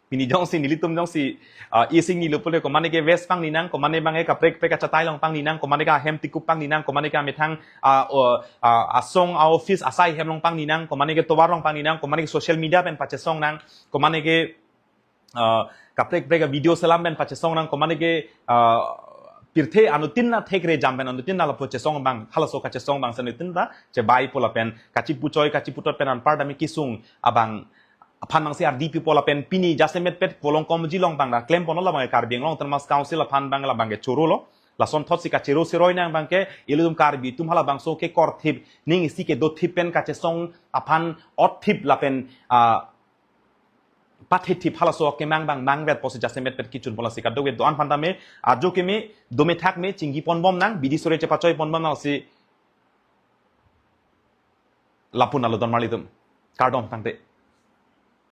Pini jongsi nelitum jongsi ah, isi ingnilo pule komane ke vest pangni nang, komane abangke kaprek prek achatai along pangni nang, komane ke ahem tikup pangni nang, komane ke amethang ah, o, ah, asong a-office asai hem along pangni nang, komane ke tovar along pangni nang, komane ke social media pen pachesong nang, komane ke ah, kaprek prek video selam pen pachesong nang, komane ke ah, pirthe anuttin na thekre jam pen anuttin na lapu chesong abang, halaso kachesong abangsi anuttin ta chebai po lapen kachipuchoi kachiputot pen anparta me kesung abang aphan abangsi ardi pipo lapen pini jasemet pet Volongkom Ji along abang ta klem ponlo abang Karbi Anglong Autonomous Council aphan abang labangke chorolo. Lason thotsi kachero seroi nang abangke ilitum Karbi atum halabangso ke korthip ning isi kedothip pen kachesong aphan otthip lapen ah, pathethip halaso kemang abang mangvet pusi jasemet pet kechun ponlo. Lasi kadokave do-an aphan tame, ajo keme, do methak me chingki ponbom nang, bidi seroi chepachoi ponbom nang si lapu nalo don marlitum. Kardom tangte.